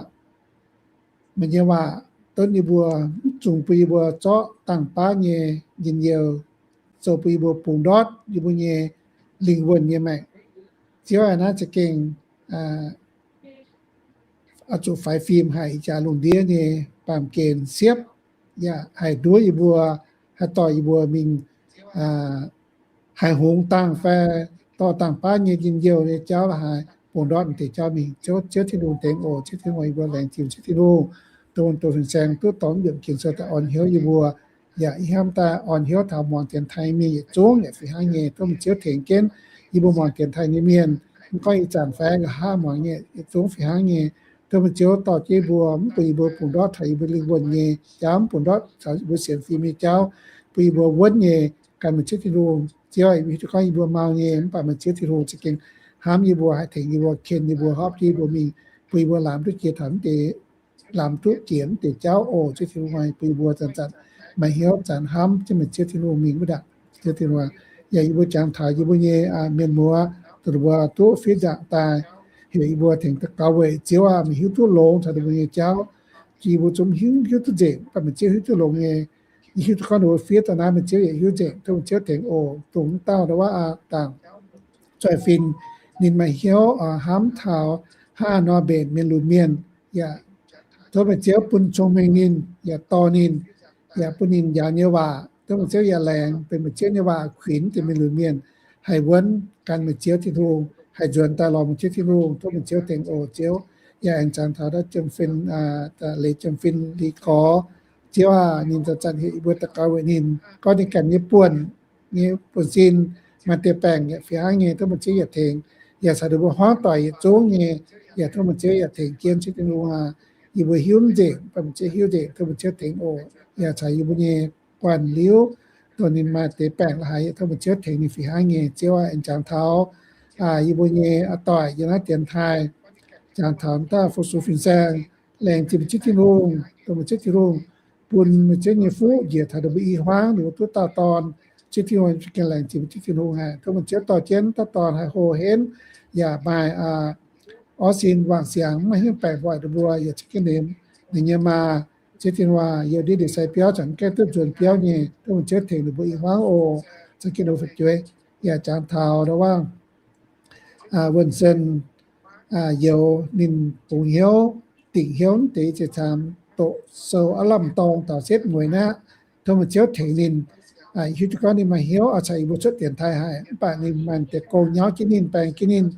meih nyei waac donv yie mbuo, mv zungx bun yie mbuo zorqv dangh baav nyei njien-youh, zoux bun yie mbuo bungx ndortv yie mbuo nyei lingh wuonh nyei maengc. Ziouv aah, naaiv za'gengh oix zuqc faix fim haic ih jaax lungh ndiev nyei baamh gen siepv, yaac haih nduov yie mbuo, haih dorh yie mbuo mingh haih hngongx dangh fai dorh dangh baav nyei njien-youh nyei jauv la'haaix bungx ndortv deix jauv mingh. Ziouv, Ziouv Tin-Hungh tengx oc. Ziouv Tin-Hungh, yie mbuo laengz zingh Ziouv Tin-Hungh, dongh, dongh fin-saeng duqv dorh mv yiemc Ging-Sou daaih orn hnyouv yie mbuo, yaac ih hnamv daaih orn hnyouv taux muangx dienx taaih nyei mienh yietc zungv yaac fih hnangv nyei. Tov meih Ziouv tengx jienv yie mbuo muangx dienx taaih nyei mienh, mv gorngv ih zanc fai nqa'haav muangx nyei yietc zungv fih hnangv nyei. Tov meih Ziouv dorh jienv yie mbuo, mv bun yie mbuo bungx ndortv taux yie mbuo lingh wuonh nyei jauv, mv bungx ndortv taux yie mbuo sienx fim nyei jauv, bun yie mbuo wuonv nyei, gan meih Ziouv Tin-Hungh. Ziouv, yie hiuv duqv gorngv yie mbuo mau nyei, mv baac meih Ziouv Tin-Hungh za'gengh hnamv yie mbuo, haih tengx yie mbuo, ken yie mbuo, horpc jienv yie mbuo mingh, bun yie mbuo lamz duqv jiex taux mv deix, lamz duqv jiex mv deix jauv oc. Ziouv Tin-Hungh, bun yie mbuo zanc-zanc maaih hnyouv zanc hnamv jienv meih Ziouv Tin-Hungh mingh wuov ndaangc. Ziouv Tin-Hungh, yaac yie mbuo jangx taux yie mbuo nyei mienh muoz, dongh mbuo duqv fiev nzaangc daaih, heuc yie mbuo tengx daux gaux weic Ziouv aah, meih hiuv duqv longx taux ninh mbuo nyei jauv. Yie mbuo zungv hiuv, hiuv duqv nzengc, mv baac meih Ziouv hiuv duqv longx nyei. Yie hiuv duqv gorngv ninh mbuo fiev daaih naaiv, meih Ziouv yaac hiuv nzengc. Tov meih Ziouv tengx oc. Dongh wuov dauh ndau wuov aah, dangc Zoih Fin, ninh maaih hnyouv hnamv taux hnangv haaix nor mbenc mienh lunx mienh, yaac tov meih Ziouv bun cong-mengh ninh, yaac dorh ninh, yaac bun ninh njaaux nyei waac. Tov meih Ziouv yaac laengz benx meih Ziouv nyei waac kuinx deix mienh lunx mienh haih wuonv gan meih Ziouv Tin-Hungh. haih nzuonx daaih lorz meih Ziouv Tin-Hungh. Tov meih Ziouv tengx oc Ziouv. Yaac aengx jangx taux naaiv Jiem Fin, leiz Jiem Fin Li Gorx. Ziouv aah, ninh zanc-zanc heuc yie mbuo daux gaux weic ninh, gorngv ninh ganh nyei buonc, nyei buonv-sin, maaih deix baengc yaac fih hnangv nyei. Tov meih Ziouv yaac tengx, yaac caux ninh mbuo hmuangv doic yietc zungv nyei, yaac tov meih Ziouv yaac tengx jienv. Ziouv Tin-Hungh aah, yie mbuo hiuv mv nzengc, mv baac meih Ziouv hiuv nzengc. Tov meih Ziouv tengx oc. Yaac caux yie mbuo nyei guanh liuz, dongh ninh maaih deix baengc la'haaix, yaac tov meih Ziouv tengx ninh fih hnangv nyei. Ziouv aah, aengx jangx taux yie mbuo nyei a'doic yiem naaiv dienx taaih, jangx taux daaih fu-sux fin-saeng, laengz zingh meih Ziouv Tin-Hungh. Dongh meih Ziouv Tin-Hungh bun meih Ziouv nyei fuqv njiec taux ninh mbuo i hmuangv, ninh mbuo duqv dauh dorn. Ziouv Tin-Hungh, gengh laengz zingh meih Ziouv Tin-Hungh haic. Tov meih Ziouv dorh jienv dauh dorn haih hlo henv, yaac maaih orv sin wangc siangx, mv maaih hnyouv baengc hoic ninh mbuo, yaac za'gengh nqemh ninh nyei maa. Ziouv Tin-Hungh aah, youz ndiev ndie-sai biauv za'gengh duqv nzuonx biauv nyei. Tov meih Ziouv tengx ninh mbuo i hmuangv oc. Za'gengh ninh mbuo fu'jueiv yaac jangx taux ndau wuov Wuonh Sen, youz ninh bungx hnyouv, dingc hnyouv deix ziex caamx doqc sou aav lamh dorng taux setv mueiz naaiv. Tov meih Ziouv tengx ninh. Hiuv duqv gorngv ninh maaih hnyouv oix caux yie mbuo cuotv dienx taaih haic, mv baac ninh maaih deix gong nyauv jienv ninh, baeng jienv ninh,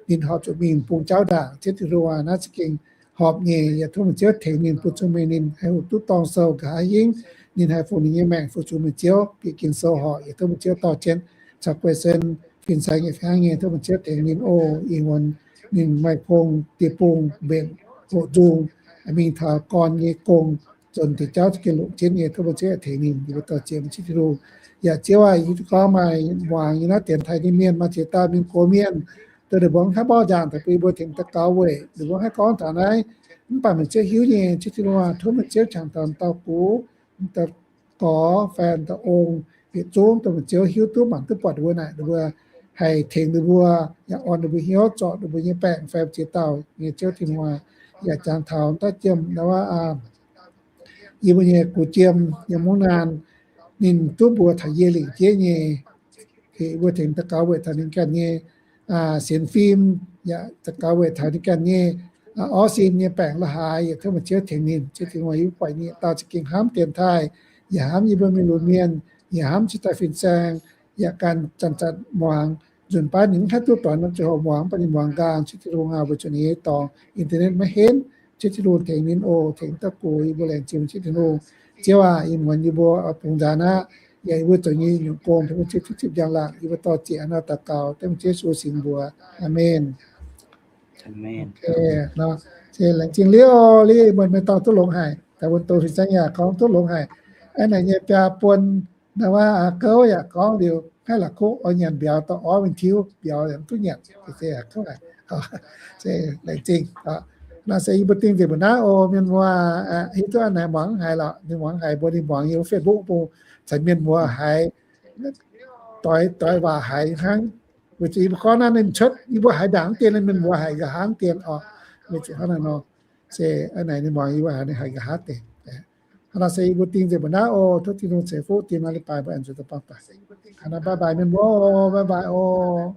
ninh horpc zuqc mingh bung jauv ndaangc. Ziouv Tin-Hungh aah, naaiv za'gengh horpc nyei. Yaac tov meih Ziouv tengx ninh, bun cong-mengh ninh haih hoqc duqv dorng sou nqa'haav hingv, ninh haih fungx ninh nyei maengc fu-sux meih Ziouv, bieqc Ging-Sou horc. Yaac tov meih Ziouv dorh jienv caux Guei Sen fin-saeng nyei fih hnangv nyei. Tov meih Ziouv tengx ninh oc. Ih muonz ninh maaih kong die bung mbenc hoqc nzung mingh taux gorn nyei gong, nzuonx deix jauv za'gengh longc jienv nyei. Tov meih Ziouv tengx ninh. Yie mbuo dor-ziec meih Ziouv Tin-Hungh. Yaac Ziouv aah, yie gorngv maaih muangx yie naaiv dienx taaih nyei mienh, maaih ziex dauh mienh gox mienh, dongh ninh mbuo mv haih mborqv njaangc daaih bun yie mbuo tengx daux gaux weic ninh mbuo mv haih gorngv taux naaiv, mv baac meih Ziouv hiuv nyei. Ziouv Tin-Hungh aah, tov meih Ziouv qangx dauh dauh gux, dauh gorx fai dauh ong, yietc zungv dongh meih Ziouv hiuv duqv mangc duqv buatc ninh mbuo naaic, ninh mbuo haih tengx ninh mbuo, yaac orn ninh mbuo hnyouv, zorc ninh mbuo nyei baengc fai ziex dauh nyei. Ziouv Tin-Hungh aah, yaac jangx taux daaih jiem ndau wuov yie mbuo nyei gux jiem yiem mungv naanh, ninh duqv mbuox taux yie lengc jeiv nyei. Yie mbuo tengx daux gaux weic taux ninh ganh nyei sienx fim, yaac daux gaux weic taux ninh ganh nyei orv sin nyei baengc la'haaix. Yaac tov meih Ziouv tengx ninh. Ziouv Tin-Hungh, yie mbuo buatc ninh yietc dauh za'gengh hnamv dienx taaih, yaac hnamv yie mbuo mingh lunx mienh, yaac hnamv cingx daaih fin-saeng, yaac ganh zanc-zanc muangx. Nzunc baav ninh mv haih duqv doix norm ziangh hoc muangx, mv baac ninh muangx nqaang. Ziouv Tin-Hungh aah, weic zuqc ninh nyei dorngx internet maiv henv. Ziouv Tin-Hungh tengx ninh oc, tengx dauh gux. Yie mbuo laengz zingh Ziouv Tin-Hungh. Ziouv aah, ih muonz yie mbuo bungx nzaanx aqv. Yaac yie mbuo zoux nyei nyungc gong, tov meih Ziouv zipv njang-laangc. Yie mbuo dor-ziec hnangv nor daux gaux dengv Ziouv Yesu singx mbuox. Aamen. Se laengz zingh liuz, liuz ih muonz meih dorh duqv longx haic. Daaih wuov doz fin-saeng yaac gorngv duqv longx haic. Aa, naaic nyei biaa buon, naaiv waac gouv yaac gorngv liuz, haih la'kuqv oix nyanc mbiauz dorh orv mingh tiuv, mbiauz yaac mv duqv nyanc. Se laengz zingh. Naaiv se yie mbuo dingh nzengc mbuo naaiv oc, mienh muoz. Hiuv duqv aa naaic muangx haiz lorqc, ninh muangx haiz mbuo, ninh muangx yie Facebook bung, caux mienh muoz haiz, doix doix waac haiz hnangv. Weic zuqc yie mbuo gorngv naaiv ninh cuotv, yie mbuo haiz ndaangc dien, mienh muoz haiz nqa'haav dien oc. Weic zuqc hnangv naaiv nor, se aa naaic ninh muangx yie mbuo haiz, ninh haiz nqa'haav deix. Hnangv naaiv se yie mbuo dingh nzengc mbuo naaiv oc. Tov Tin-Hungh ceix fuqv dien nor leiz-baaix mbuo aengx zuqc daaih buangh daaih. Hnangv naaiv bye bye mienh muoz, bye bye oc.